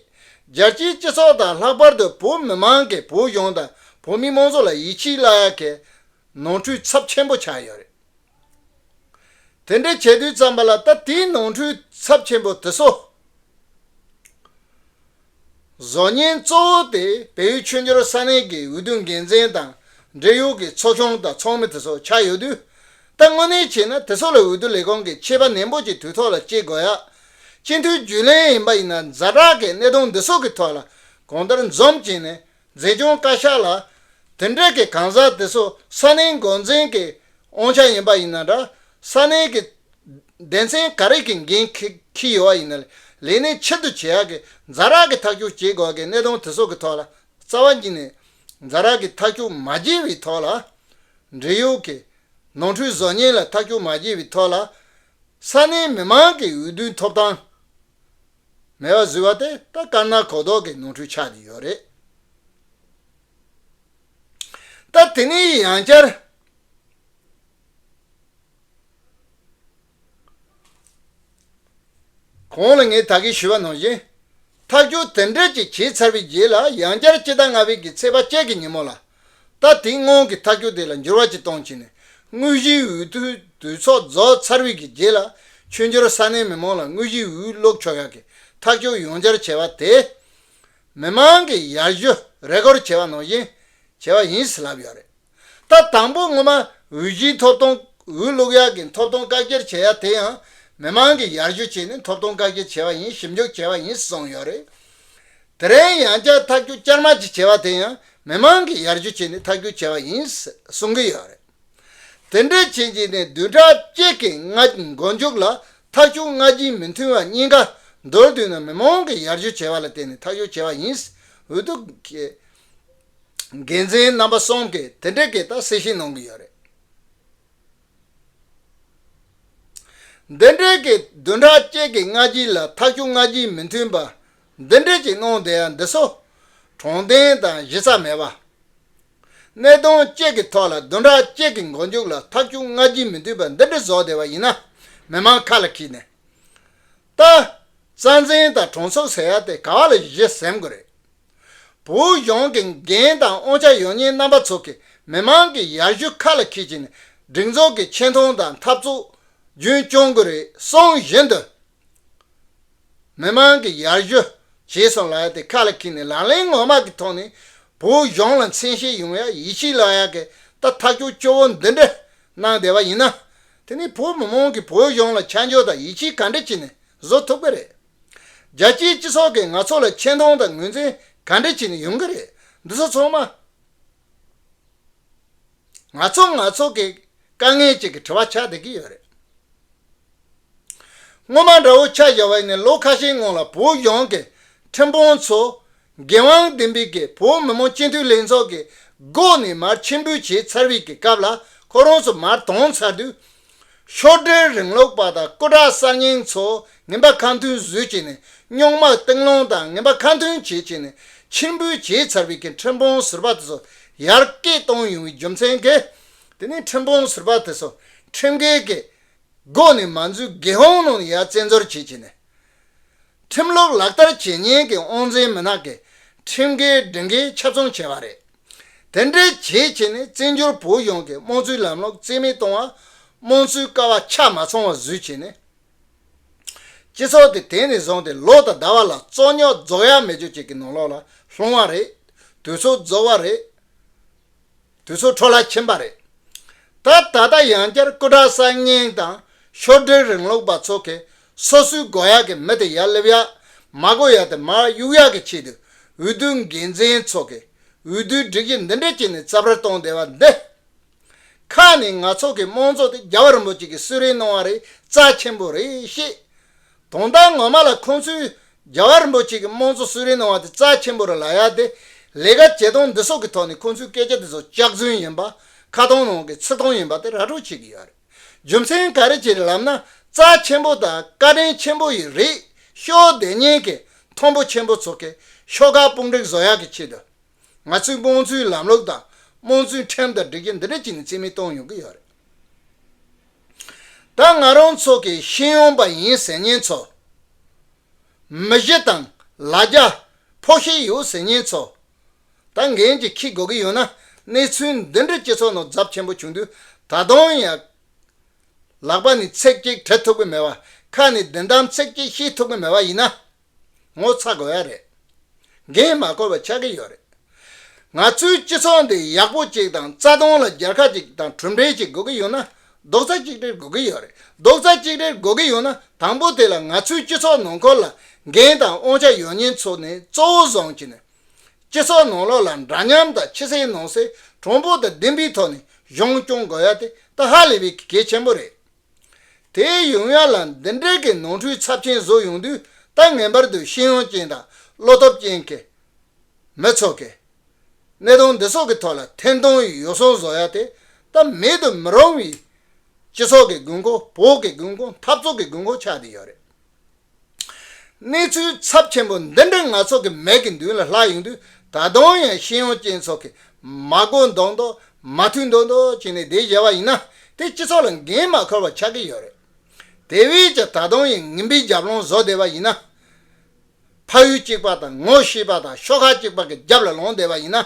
རྒྱལ་སྤྱིའི་སྤྱི་ཚོགས་དང་། ལྷག་པར་དུ་བོད་མི་མང་གིས་བོད་གཞུང་དང་བོད་མིའི་དམངས་གཙོ་ལ་ཡིད་ཆེས་བརླག་ཡག་གི་ནོར་འཁྲུལ་ཚབས་ཆེན་པོ་ཆགས་ཡོད་རེད། དེ་འདྲ་བྱེད་དུས་ཙམ་པ་ལ་ད་དེའི་ནོར་འཁྲུལ་ཚབས་ཆེན་པོ་དེ་ཚོ་བཟོ་མཁན་གཙོ་བོ་དེ་བལ་ཡུལ་ཆོས་འབྱོར་ས་གནས་ཀྱི་འོས་བསྡུ་འགན་འཛིན་དང་འབྲེལ་ཡོད་ཀྱི་ཚོགས་ཆུང་དང་ཚོགས་མི་དེ་ཚོ་ཆགས་ཡོད་དུས། ད་དངོས་གནས་བྱས་ན་དེ་ཚོ་ལ་འོས་བསྡུ་ལས་ཁང་གིས་ཆད་པ་ནན་པོ་ཅིག་དུས་ཐོག་ལ་བཅད་དགོས་ཡ། སྤྱི་འཐུས་རྒྱུན་ལས་ཡིན་པ་ཡིན་ན་ཛ་དྲག་གི་གནད་དོན་འདི་ཚོ་གི་ཐོག་ལ་གང་ལྟར་འཛོམས་བྱས་ནས། འཛིན་སྐྱོང་བཀའ་ཤག་ལ་དེ་འདྲ་གི་གང་ཟག་དེ་ཚོ་ས་གནས་འགོ་འཛིན་གྱི་དབང་ཆ་ཡིན་པ་ཡིན་ན་འདྲ། ས་གནས་ཀྱི་སྡེ་ཚན་ག་རེ་གི་འགན་འཁྱེར་འཁྱེར་ཡོད་པ་ཡིན་ན། ལས་གནས་ཕྱིར་བསྡུ་བྱེད་ཡག་གི་ཛ་དྲག་གི་ཐག་གཅོད་བྱེད་དགོས་ཀྱི་གནད་དོན་དེ་ཚོ་གི་ཐོག་ལ་རྩ་བ་ཉིད་ནས་ཛ་དྲག་གི་ཐག་གཅོད་མ་བྱས་པའི་ཐོག་ལ། འབྲེལ་ཡོད་ཀྱི་ནོར་འཁྲུལ་བཟོ་མཁན་ལ་ཐག་གཅོད་མ་བྱས་པའི་ཐོག་ལ། ས་གནས་མི་མང་གི་འོས་བསྡུའི་ཐོབ་ཐང་མེད་པ་བཟོས་པ་དེ་ད་དཀར་ནག་གོ་ལྡོག་གི་ནོར་འཁྲུལ་ཆགས་བསྡད་ཡོད་རེད། ད་དེ་ནས་ཡང་བསྐྱར་གོང་ལ་ངས་ད་གིན་ཞུས་པ་ནང་བཞིན། ཐག་གཅོད་དེ་འདྲ་ཅིག་བྱས་ཚར་བའི་རྗེས་ལ། ཡང་བསྐྱར་སྤྱི་ཟླ་ལྔ་པའི་གི་ཚེས་པ་བཅུ་གི་ཉིན་མོ་ལ། ད་དེའི་སྔོན་གྱི་ཐག་གཅོད་དེ་ལ་འགྱུར་བ་ཅིག་གཏོང་བྱས་ནས། དངོས་གཞིའི་འོས་བསྡུའི་དུས་ཚོད་རྫོགས་ཚར་བའི་གི་རྗེས་ལ། ཆོས་འབྱོར་ས་གནས་མི་མང་ལ་དངོས་གཞིའི་འོས་བླུག་ཆོག་ཡག་གི་ཐག་གཅོད་ཡང་བསྐྱར་བྱས་པ་དེ། མི་མང་གི་ཡར་ཞུ་རེ་སྐུལ་བྱས་པ་ནང་བཞིན་བྱས་པ་ཡིན་ཟེར་ལབ་ཡོད་རེད། ད་དང་པོ་སྔོན་མ་འོས་གཞིའི་ཐོབ་ཐང་། འོས་བླུག་ཡག་གི་ཐོབ་ཐང་བཀག་སྐྱིལ་བྱེད་ཡག་དེ་ཡང་མི་མང་གིས་ཡར་ཞུ་བྱས་ནས་ཐོབ་ཐང་བཀག་སྐྱིལ་བྱས་པ་ཡིན། ཞིབ་འཇུག་བྱས་པ་ཡིན་གསུངས་ཡོད་རེད། དེ་རིང་ཡང་བསྐྱར་ཐག་གཅོད་བསྐྱར་མ་ཅིག་བྱས་པ་དེ་ཡང་མི་མང་གིས་ཡར་ཞུ་བྱས་ནས་ཐག་གཅོད་བྱས་པ་ཡིན་གསུང་གི་ཡོད་རེད། དེ་འདྲའི་བྱས་རྗེས་ནས་བདུན་ཕྲག་གཅིག་གི་སྔ་མགོ་མཇུག་ལ་ཐག་གཅོད་སྔ་རྗེས་མི་མཐུན་པ་གཉིས་ཀ་མདོར་བསྡུས་ན་མི་མང་གིས་ཡར་ཞུ་བྱས་པ་ལ་བརྟེན་ནས་ཐག་གཅོད་བྱས་པ་ཡིན། འོས་བསྡུ་གི་འགན་འཛིན་རྣམ་པ་གསུམ་གྱིས་དེ་འདྲའི་གི་ད་གསལ་བཤད་གནང་གི་ཡོད་རེད། འདི་འདྲའི་གི་བདུན་ཕྲག་གཅིག་གི་སྔ་རྗེས་ལ་ཐག་གཅོད་སྔ་རྗེས་མི་མཐུན་པ་འདི་འདྲའི་ཅིག་གནང་བསྡད་ཡ་འདི་ཚོ་དྲང་བདེན་དང་གཞི་རྩ་མེད་པ། གནད་དོན་གཅིག་གི་ཐོག་ལ་བདུན་ཕྲག་གཅིག་གི་མགོ་མཇུག་ལ་ཐག་གཅོད་སྔ་རྗེས་མི་མཐུན་པ་འདི་འདྲ་བཟོ་བསྡད་པ་ཡིན་ན། མི་མང་ཁ་ལ་འཁྱེར་ནས། ད། རྩ་འཛིན་དང་གྲོས་ཚོགས་ཟེར་ཡ་དེ་ག་བ་ལ་གཞི་ཟིན་དགོས་རེད། བོད་གཞུང་གི་འགན་དང་དབང་ཆ་ཡོད་མཁན་རྣམ་པ་ཚོ་གིས་མི་མང་གི་ཡར་ཞུ་ཁ་ལ་འཁྱེར་བྱས་ནས་སྒྲིག་འཛུགས་ཀྱི་ཆེ་མཐོང་དང་འཐབ་རྩོད་རྒྱུན་སྐྱོང་དགོས་རེད། གསུམ་བཞིན་དུ། མི་མང་གི་ཡར་ཞུ་བྱས་སོང་ལབ་ཡ་དེ་ཁ་ལ་འཁྱེར་ནས་ལག་ལེན་ངོ་མ་གི་ཐོག་ནས་བོད་གཞུང་ལ་མཚན་ཤས་ཡོང་ཡ་ཡིད་ཆེས་ལོག་ཡ་གི་ད་ཐག་གཅོད་སྐྱོ་བོ་འདི་འདྲ་གནང་བསྡད་པ་ཡིན་ན། དེ་ནི་བོད་མི་མང་གིས་བོད་གཞུང་ལ་ཆ་འཇོག་དང་ཡིད་ཆེས་ག་འདྲ་བྱས་ནས་བཟོ་ཐུབ་ཀྱི་རེད། རྒྱལ་སྤྱིའི་སྤྱི་ཚོགས་ཀྱིས་ང་ཚོ་ལ་ཆེ་མཐོང་དང་ངོས་འཛིན་ག་འདྲ་བྱས་ནས་ཡོང་གི་རེད། འདི་ཚོ་ཚང་མ་ང་ཚོ་ང་ཚོ་གི་དཀའ་ངལ་ཅིག་གི་དྲི་བ་ཆགས་བསྡད་ཀྱི་ཡོད་རེད། སྔོན་མ་འདྲ་བོ་ཆ་བཞག་པ་ཡིན་ན་ལོ་ཁ་ཤས་སྔོན་ལ་བོད་གཞུང་གི་ཁྲིམས་དཔོན་ཚོ་འགན་དབང་ལྡན་པའི་གི་བོད་མི་མང་སྤྱི་འཐུས་ལྷན་ཚོགས་ཀྱི་སྒོ་ནས་མར་ཕྱིར་འབུད་བྱས་ཚར་བའི་གི་སྐབས་ལ་ཁོ་རང་ཚོ་མར་དྭངས་ཚར་དུས། ཤོག་སྒྲིལ་རིང་ལུགས་པ་དང་སྐུ་དྲག་གསར་རྙིང་ཚོ་ངན་པ་ཁ་མཐུན་བཟོས་བྱས་ནས་རྙོག་མ་གཏིང་སློང་དང་ངན་པ་ཁ་མཐུན་བྱས་བྱས་ནས་ཕྱིར་འབུད་བྱས་ཚར་བའི་གི་ཁྲིམས་དཔོན་ཟུར་པ་དེ་ཚོ་ཡར་སྐད་གཏོང་ཡོང་བའི་རྒྱུ་མཚན་གྱིས། དེ་ནས་ཁྲིམས་དཔོན་ཟུར་པ་དེ་ཚོ་ཁྲིམས་འགལ་གྱི་སྒོ་ནས་མ་འཛུལ་སྒེར་དབང་ནང་ནས་ཡར་བཙན་འཛུལ་བྱས་བྱས་ནས། ཁྲིམས་ལུགས་ལག་བསྟར་བྱེད་མཁན་གྱི་དབང་འཛིན་མི་སྣ་གིས་ཁྲིམས་འགལ་སྒྲིག་འགལ་ཁྱབ་ཚང་བྱས་པ་རེད། དེ་འདྲའི་བྱས་བྱས་ནས་བཙན་བྱོལ་བོད་གཞུང་གི་དམངས་གཙོའི་ལམ་ལུགས་རྩིས་མེད་གཏོང་བ། དམངས་གཙོའི་ཀ་བ་ཆ་མ་ཚང་བ་བཟོས་བྱས་ནས། སྤྱི་ཚོགས་དེ་དེང་ནས་བཟུང་སྟེ་ལོ་དང་ཟླ་བ་ལ་རྩོད་རྙོག་རྫོགས་ཡ་མེད་རྒྱུ་ཅིག་གི་ནང་ལོགས་ལ་ལྷུང་བ་རེད། དུས་ཚོད་རྫོགས་པ་རེད། དུས་ཚོད་འཕྲོ་བརླག་ཕྱིན་པ་རེད། ད་ད་ལྟ་ཡང་བསྐྱར་སྐུ་དྲག་གསར་རྙིང་དང་ཤོག་སྒྲིལ་རིང་ལུགས་པ་ཚོ་གིས་སོ་སོའི་དགོས་ཡག་གི་མི་དེ་ཡར་སླེབས་ཡག་མ་དགོས་ཡག་དེ་མར་གཡུག་ཡག་གི་ཆེད་དུ་འོས་བསྡུ་འགན་འཛིན་ཚོ་གིས་འོས་བསྡུའི་སྒྲིག་གཞི་འདི་འདྲ་བྱས་ནས་རྩབ་རལ་གཏོང་བསྡད་པ་འདི། ཁ་ནས་ང་ཚོ་གི་དམངས་གཙོ་དེ་རྒྱལ་བ་རིན་པོ་ཆེ་གིས་གསོལ་རས་གནང་བ་རེད། རྩ་ཆེན་པོ་རེད་ཤེས། དོན་དག་ངོ་མ་ལ་ཁོང་ཚོས་རྒྱལ་བ་རིན་པོ་ཆེ་གི་དམངས་གཙོ་གསོལ་རས་གནང་བ་དེ་རྩ་ཆེན་པོ་རེད་ལབ་ཡ་དེ། ལས་ཀ་བྱེད་སྟངས་འདི་སོགས་ཀྱི་ཐོག་ནས་ཁོང་ཚོའི་སྐད་ཆ་དེ་ཚོ་སྐྱག་རྫུན་ཡིན་པ། ཁ་གཏོང་ནང་གི་ཚིག་གཏོང་ཡིན་པ་དེ་ར་སྤྲོད་བྱེད་ཀྱི་ཡོད་རེད། རྒྱུ་མཚན་ག་རེ་བྱས་རེད་ལབ་ན། རྩ་ཆེན་པོ་དང་བཀའ་དྲིན་ཆེན་པོ་ཡི་རེད། ཤོག་སྡེ་གཉིས་ཀྱི་མཐོན་པོ་ཆེན་པོ་ཚོ་གི་ཤོག་ཁག་དཔུང་སྒྲིག་བཟོ་ཡག་གི་ཆེད་དུ། ང་ཚོའི་དམངས་གཙོའི་ལམ་ལུགས་དང་དམངས་གཙོའི་ཁྲིམས་དང་སྒྲིག་གཞི་འདི་འདྲ་བྱས་ནས་རྩིས་མེད་གཏོང་ཡོང་གི་ཡོད་རེད། ད་ང་རང་ཚོ་གི་ཤེས་ཡོན་པ་ཡིན་ཟེར་མཁན་ཚོ། མི་གཞི་དང་ལ་རྒྱ་ཕོགས་ཤེས་ཡོད་ཟེར་མཁན་ཚོ། ད་འགན་ཅིག་འཁྱེར་དགོས་ཀྱི་ཡོད་ན། གནས་ཚུལ་འདི་འདྲ་སྤྱི་ཚོགས་ནང་ཚབས་ཆེན་པོ་བྱུང་དུས་ད་དུང་ཡང་ལག་པ་ནས་ཚིག་གཅིག་བྲི་ཐུབ་ཀྱི་མེད་པ། ཁ་ནས་བདེན་གཏམ་ཚིག་གཅིག་བཤད་ཐུབ་ཀྱི་མེད་པ་ཡིན་ན། ངོ་ཚ་དགོས་ཡ་རེད། འགན་མ་འཁུར་བ་ཆགས་ཀྱི་ཡོད་རེད། ང་ཚོའི་སྤྱི་ཚོགས་འདི་ཡག་པོ་གཅིག་དང་རྩ་དོན་ལ་རྒྱལ་ཁ་གཅིག་དང་གྲུབ་འབྲས་གཅིག་དགོས་ཀྱི་ཡོད་ན། རྡོག་རྩ་གཅིག་སྒྲིལ་དགོས་ཀྱི་ཡོད་རེད། རྡོག་རྩ་གཅིག་སྒྲིལ་དགོས་ཀྱི་ཡོད་ན། དང་པོ་དེ་ལ་ང་ཚོའི་སྤྱི་ཚོགས་ནང་ཁུལ་ལ་འགན་དང་དབང་ཆ་ཡོད་མཁན་ཚོ་ནས་གཙོ་བོ་བཟུང་བྱས་ནས། སྤྱི་ཚོགས་ནང་ལོགས་ལ་འདྲ་མཉམ་དང་ཕྱི་གསལ་ནང་གསལ་དྲང་པོ་དང་བདེན་པའི་ཐོག་ནས་གཞུང་སྐྱོང་དགོས་ཡ་དེ་ད་ཧ་ལས་པའི་གལ་ཆེན་པོ་རེད། དེ་ཡོང་ཡ་ལ་འདི་འདྲའི་གི་ནོར་འཁྲུལ་ཚབས་ཆེན་བཟོ་ཡོང་དུས། ད་ངེས་པར་དུ་ཤེས་ཡོན་ཅན་དང་བློ་སྟོབས་ཅན་གྱི་མི་ཚོ་གིས་གནད་དོན་འདི་ཚོ་གི་ཐོག་ལ་ཐེར་འདོན་ཡོ་བསྲང་བཟོ་ཡ་དེ་ད་མེད་དུ་མི་རུང་བའི་སྤྱི་ཚོགས་ཀྱི་དགོས་མཁོ། བོད་ཀྱི་དགོས་མཁོ། འཐབ་རྩོད་ཀྱི་དགོས་མཁོ་ཆགས་བསྡད་ཡོད་རེད། གནས་ཚུལ་ཚབས་ཆེན་པོ་འདི་འདྲ་ང་ཚོ་གི་མིག་གི་མདུན་ལ་ལྷག་ཡོང་དུས། ད་དུང་ཡང་ཤེས་ཡོན་ཅན་ཚོ་གིས་མ་གོ་མདོག་མདོག་མ་ཐོས་མདོག་མདོག་བྱས་ནས་བསྡད་བཞག་པ་ཡིན་ན། དེ་སྤྱི་ཚོགས་ལ་འགན་མ་འཁུར་བ་ཆགས་ཀྱི་ཡོད་རེད། དེ་བས་ཀྱང་ད་དུང་ཡང་ངན་པའི་རྒྱབ་ལངས་བཟོ་བསྡད་པ་ཡིན་ན། ཕ་ཡུལ་གཅིག་པ་དང་ངོ་ཤེས་པ་དང་ཤོག་ཁག་གཅིག་པ་གི་རྒྱབ་ལ་ལངས་བསྡད་པ་ཡིན་ན།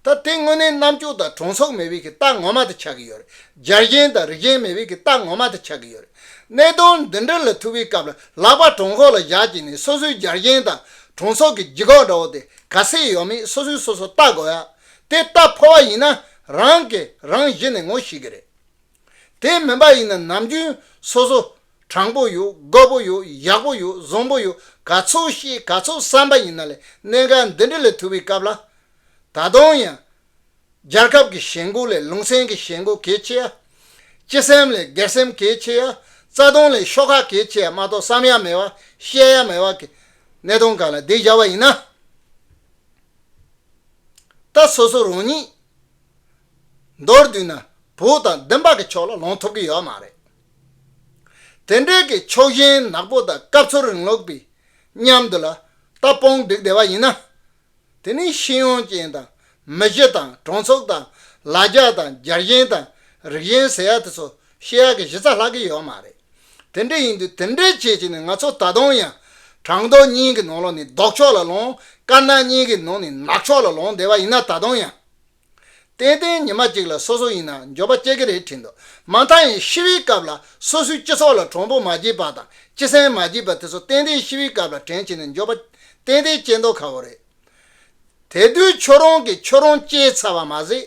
ད་དེ་དངོས་གནས་རྣམ་དཔྱོད་དང་གྲོས་ཚོགས་མེད་པའི་གི་རྟགས་ངོ་མ་དེ་ཆགས་ཀྱི་ཡོད་རེད། རྒྱལ་ཞེན་དང་རིགས་ཞེན་མེད་པའི་གི་རྟགས་ངོ་མ་དེ་ཆགས་ཀྱི་ཡོད་རེད། གནད་དོན་འདི་འདྲ་ལ་ཐུག་པའི་སྐབས་ལ་ལག་པ་བྲང་ཁོག་ལ་བཞག་བྱས་ནས་སོ་སོའི་རྒྱལ་ཞེན་དང་གྲོས་ཚོགས་ཀྱི་ལྗིད་ཁོག་འདྲ་བོ་དེ་ག་ཚད་ཡོད་མེད་སོ་སོས་སོ་སོ་བལྟ་དགོས་ཡ། དེ་བལྟ་ཕོད་པ་ཡིན་ན་རང་གིས་རང་གཞི་ནས་ངོ་ཤེས་ཀྱི་རེད། དེ་མིན་པ་ཡིན་ན་ནམ་རྒྱུན་སོ་སོ་དྲང་པོ་ཡོད། དགོས་པོ་ཡོད། ཡག་པོ་ཡོད། བཟང་པོ་ཡོད། ག་ཚོད་བཤད་ག་ཚོད་བསམ་པ་ཡིན་ན་ལས་གནད་འགག་འདི་འདྲ་ལ་ཐུག་པའི་སྐབས་ལ། ད་དུང་ཡང་རྒྱལ་ཁབ་ཀྱི་ཞེན་ཁོག་ལས་ལུང་ཚན་གྱི་ཞེན་ཁོག་གལ་ཆེ་ཡ། སྤྱི་སེམས་ལས་སྒེར་སེམས་གལ་ཆེ་ཡ། རྩ་དོན་ལས་ཤོག་ཁག་གལ་ཆེ་ཡ་མ་གཏོགས་བསམ་ཡ་མེད་པ། བཤད་ཡ་མེད་པ་གི་གནད་དོན་སྒང་ལ་བསྡད་བཞག་པ་ཡིན་ན། ད་སོ་སོ་རང་ཉིད་མདོར་བསྡུས་ན་བོད་དང་སྡིངས་པ་གི་ཕྱོགས་ལ་ལངས་ཐུབ་ཀྱི་ཡོད་མ་རེད། དེ་འདྲའི་གི་ཕྱོགས་ཞེན་ནག་པོ་དང་སྐབས་འཚོལ་རིང་ལུགས་པའི་མཉམ་དུ་ལ་ད་དཔུང་བསྒྲིགས་བསྡད་པ་ཡིན་ན། དེ་ནི་ཤེས་ཡོན་ཅན་དང་མི་གཞི་དང་གྲོང་ཚོ་དང་ལ་རྒྱ་དང་རྒྱལ་ཞེན་དང་རིགས་ཞེན་ཟེར་ཡ་དེ་ཚོ་བཤད་ཡ་གི་གཞི་རྩ་ལྷག་གི་ཡོད་མ་རེད། དེ་འདྲ་ཡིན་དུས་དེ་འདྲའི་བྱས་བྱས་ནས་ང་ཚོ་ད་དུང་ཡང་བྲང་རྡོ་གཉིས་ཀྱི་ནང་ལོགས་ནས་ལྡོག་ཕྱོགས་ལ་ལངས། དཀར་ནག་གཉིས་ཀྱི་ནང་ནས་ནག་ཕྱོགས་ལ་ལངས་བསྡད་པ་ཡིན་ན་ད་དུང་ཡང་། ཏན་ཏན་ཉི་མ་གཅིག་ལ་སོ་སོ་ཡིན་ན་འགྱོད་པ་སྐྱེ་གི་རེད་དྲན་འདུག་མ་མཐའ་ཡང་ཤི་བའི་སྐབས་ལ་སོ་སོའི་སྤྱི་ཚོགས་ལ་གྲོགས་པོ་མ་བྱས་པ་དང་སྤྱི་སེམས་མ་བྱས་པ་དེ་ཚོ་ཏན་ཏན་ཤི་བའི་སྐབས་ལ་དྲན་བྱས་ནས་འགྱོད་པ་ཏན་ཏན་སྐྱེ་མདོག་ཁ་པོ་རེད། དེ་དུས་ཁྱོད་རང་གིས་ཁྱོད་རང་སྐྱེས་ཚར་བ་མ་ཟད།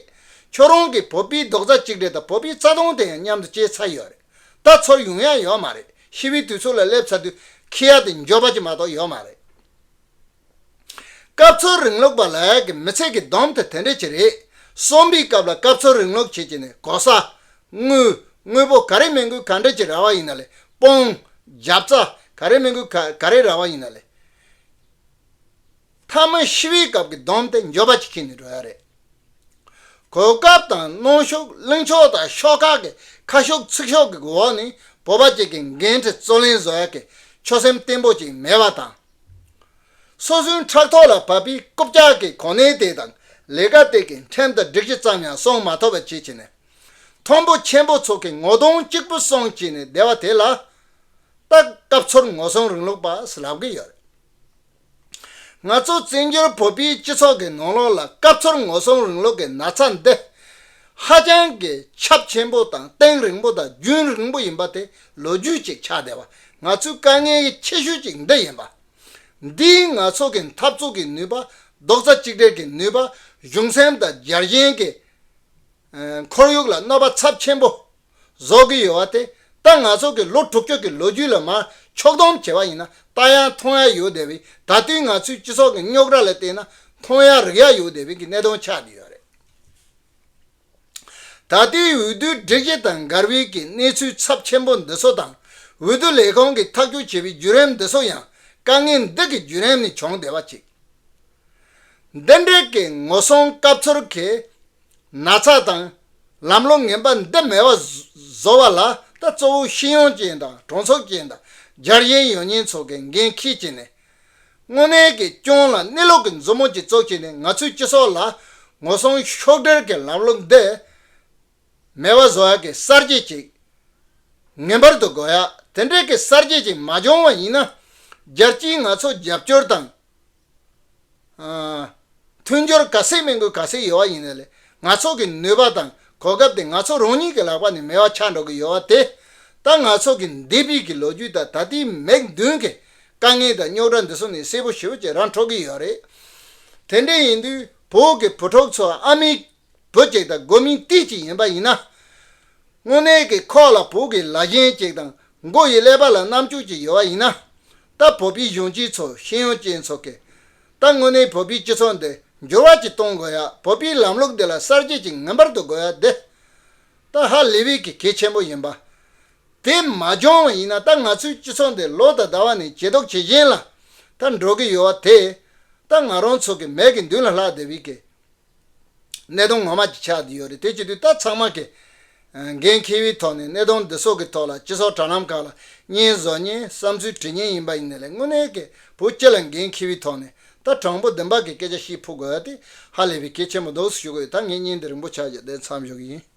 ཁྱོད་རང་གི་བོད་པའི་རྡོག་རྩ་གཅིག་སྒྲིལ་དང་བོད་པའི་རྩ་དོན་དེ་ཡང་མཉམ་དུ་སྐྱེས་ཚར་ཡོད་རེད། ད་ཚུར་ཡོང་ཡ་ཡོད་མ་རེད། ཤི་བའི་དུས་ཚོད་ལ་སླེབས་ཚར་དུས་ཁེ་ཡ་དེ་འགྱོད་པ་ཅིག་མ་གཏོགས་ཡོད་མ་རེད། སྐབས་འཚོལ་རིང་ལུགས་པ་ལ་ཡ་གི་མི་ཚེ་གི་སྡོམ་དེ་དེ་འདྲ་ཅིག་རེད། གསོན་པའི་སྐབས་ལ་སྐབས་འཚོལ་རིང་ལུགས་བྱེད་ཀྱི་ནས་གོ་ས། དངུལ། དངོས་པོ་ག་རེ་མིན་དགོས་ག་འདྲ་ཅིག་རག་པ་ཡིན་ན་ལས་དཔུང་། རྒྱབ་རྩ། ག་རེ་མིན་དགོས་ག་ག་རེ་རག་པ་ཡིན་ན་ལས། མཐའ་མ་ཤི་བའི་སྐབས་ཀྱི་སྡོམ་དེ་འགྱོད་པ་ཅིག་ཁྱེར་ནས་འགྲོ་ཡ་རེད། གོ་སྐབས་དང་གནོན་ཤུགས་གླེང་ཕྱོགས་དང་ཤོག་ཁག་གི་ཁ་ཤུགས་ཚིག་ཤུགས་ཀྱི་འོག་ནས་བོད་པ་ཅིག་གི་འགན་འཁྲི་རྩོད་ལེན་བཟོ་ཡ་གི་ཆོད་སེམས་བརྟན་པོ་ཅིག་མེད་པ་དང་། སོ་སོའི་ཕྲག་ཐོག་ལ་བབས་པའི་རྐུབ་བཀྱག་གི་གོ་གནས་དེ་དང་ལས་ཀ་དེ་གི་ཁྲིམས་དང་སྒྲིག་གཞི་ཙམ་ཡང་སྲུང་མ་ཐུབ་པ་བྱེད་ཀྱི་ནས། མཐོན་པོ་ཆེན་པོ་ཚོ་གི་ངོ་གདོང་གཅིག་པུ་སྲུང་བྱས་ནས་བསྡད་པ་དེ་ལ། ད་སྐབས་འཚོལ་ངོ་སྲུང་རིང་ལུགས་པ་ཟེར་ལབ་གི་ཡོད་རེད། ང་ཚོ་བཙན་བྱོལ་བོད་པའི་སྤྱི་ཚོགས་ཀྱི་ནང་ལོགས་ལ་སྐབས་འཚོལ་ངོ་སྲུང་རིང་ལུགས་ཀྱི་ན་ཚ་འདི་ཧ་ཅང་གི་ཁྱབ་ཆེན་པོ་དང་གཏིང་རིང་པོ་དང་རྒྱུན་རིང་པོ་ཡིན་པ་དེ་ལོ་རྒྱུས་ཅིག་ཆགས་བསྡད་པ། ང་ཚོའི་དཀའ་ངལ་ཆེ་ཤོས་ཅིག་འདི་ཡིན་པ། འདིས་ང་ཚོ་གི་འཐབ་རྩོད་ཀྱི་ནུས་པ། རྡོག་རྩ་གཅིག་སྒྲིལ་གྱི་ནུས་པ། གཞུང་སེམས་དང་རྒྱལ་ཞེན་གྱི་ཁོར་ཡུག་ལ་གནོད་པ་ཚབས་ཆེན་པོ་བཟོ་གི་ཡོད་པ་དེ། ད་ང་ཚོ་གི་ལོ་དྲུག་ཅུ་གི་ལོ་རྒྱུས་ལ་མར་ཕྱོགས་བསྡོམས་བྱས་པ་ཡིན་ན་ལྟ་ཡ་མཐོང་ཡ་ཡོད་བསྡད་པའི། ད་ལྟའི་ང་ཚོའི་སྤྱི་ཚོགས་ཀྱི་རྙོག་དྲ་ལ་བལྟས་ན་མཐོང་ཡ་རིག་ཡ་ཡོད་བསྡད་པའི་གི་གནད་དོན་ཆགས་བསྡད་ཡོད་རེད། ད་ལྟའི་འོས་བསྡུའི་སྒྲིག་གཞི་དང་འགལ་བའི་གི་གནས་ཚུལ་ཚབས་ཆེན་པོ་འདི་ཚོ་དང་། འོས་བསྡུ་ལས་ཁུངས་ཀྱིས་ཐག་གཅོད་བྱས་པའི་བརྒྱུད་རིམ་འདི་ཚོ་ཡང་དཀའ་ངལ་འདི་གི་བརྒྱུད་རིམ་ནས་བྱུང་བསྡད་པ་ཅིག་འདི་འདྲའི་གི་ངོ་སྲུང་སྐབས་འཚོལ་གྱི་ན་ཚ་དང་ལམ་ལུགས་ངན་པ་འདི་མེད་པ་བཟོ་བ་ལ། ད་གཙོ་བོ་ཤེས་ཡོན་ཅན་དང་གྲོང་ཚོ་ཅན་དང་རྒྱལ་ཞེན་ཡོད་མཁན་ཚོ་གི་འགན་འཁྱེར་བྱས་ནས། དངོས་གནས་ཀྱི་སྐྱོན་ལ་གནས་ལུགས་ཀྱི་མཛུབ་མོ་ཅིག་བཙུགས་བྱས་ནས་ང་ཚོའི་སྤྱི་ཚོགས་ལ་ངོ་སྲུང་ཤུགས་སྒྲིལ་གྱི་ལམ་ལུགས་འདི་མེད་པ་བཟོ་ཡ་གི་གསར་བརྗེ་ཅིག་ངེས་པར་དུ་དགོས་ཡ། དེ་འདྲའི་གི་གསར་བརྗེ་ཅིག་མ་བྱུང་བ་ཡིན་ན། རྒྱལ་སྤྱིའི་ང་ཚོ་རྒྱབ་སྐྱོར་དང་། ཨ། མཐུན་སྦྱོར་ག་ཚད་མི་དགོས་ག་ཚད་ཡོད་པ་ཡིན་ན་ལས། ང་ཚོ་གི་ནུས་པ་དང་གོ་སྐབས་དེ་ང་ཚོ་རང་ཉིད་ཀྱི་ལག་པ་ནས་མེད་པ་ཆགས་འགྲོ་གི་ཡོད་པ་དེ། ད་ང་ཚོ་གི་འདས་པའི་གི་ལོ་རྒྱུས་དང་ད་ལྟའི་མིག་མདུན་གྱི་དཀའ་ངལ་དང་རྙོག་དྲ་འདི་ཚོ་ནས་གསལ་པོ་ཞེ་པོ་ཅིག་རང་འཕྲོད་ཀྱི་ཡོད་རེད། དེ་འདྲ་ཡིན་དུས་བོད་ཀྱི་བུ་ཕྲུག་ཚོ་ཨ་མའི་བུ་གཅིག་དང་རྒོད་མའི་ཏི་གཅིག་ཡིན་པ་ཡིན་ན། དངོས་གནས་ཀྱི་ཁོག་ལ་བོད་ཀྱི་ལ་ཞེན་ཅིག་དང་མགོ་ཡི་ཀླད་པ་ལ་རྣམ་དཔྱོད་ཅིག་ཡོད་པ་ཡིན་ན། ད་བོད་པའི་གཞོན་སྐྱེས་ཚོ་ཤེས་ཡོན་ཅན་ཚོ་གིས། ད་དངོས་གནས་བོད་པའི་སྤྱི་ཚོགས་འདི་འགྱུར་བ་ཅིག་གཏོང་དགོས་ཡ། བོད་པའི་ལམ་ལུགས་འདི་ལ་གསར་བརྗེ་ཅིག་ངེས་པར་དུ་དགོས་ཡ་འདི། ད་ཧ་ལས་པའི་གི་གལ་ཆེན་པོ་ཡིན་པ། དེ་མ་བྱུང་བ་ཡིན་ན་ད་ང་ཚོའི་སྤྱི་ཚོགས་འདི་ལོ་དང་ཟླ་བ་ནས་ཇེ་སྡུག་ཇེ་ཞན་ལ་ད་འགྲོ་གི་ཡོད་པ་དེ། ད་ང་རང་ཚོ་གི་མིག་གི་མདུན་ལ་ལྷག་བསྡད་པའི་གི་གནད་དོན་ངོ་མ་ཅིག་ཆགས་བསྡད་ཡོད་རེད། དེ་བྱེད་དུས་ད་ཚང་མ་གི་འགན་འཁྱེར་བའི་ཐོག་ནས་གནད་དོན་འདི་ཚོ་གི་ཐོག་ལ་སྤྱི་ཚོགས་དྲ་ལམ་ཁག་ལ་བརྙན་བཟོ་མཁན་བསམ་ཚུལ་འབྲི་མཁན་ཡིན་པ་ཡིན་ན་ལས། དངོས་གནས་ཀྱི་བོད་སྤྱི་ལ་འགན་འཁྱེར་བའི་ཐོག་ནས་ད་དྲང་པོ་བདེན་པ་གི་སྐད་ཆ་བཤད་ཕོད་དགོས་ཡ་དེ་ཧ་ལས་པའི་གལ་ཆེན་པོ་འདུག་ཞུ་གི་ཡོད། ད་ངས་བརྙན་འདི་རིང་པོ་ཆགས་བཞག་དེ་མཚམས་ཞུ་གི་ཡིན།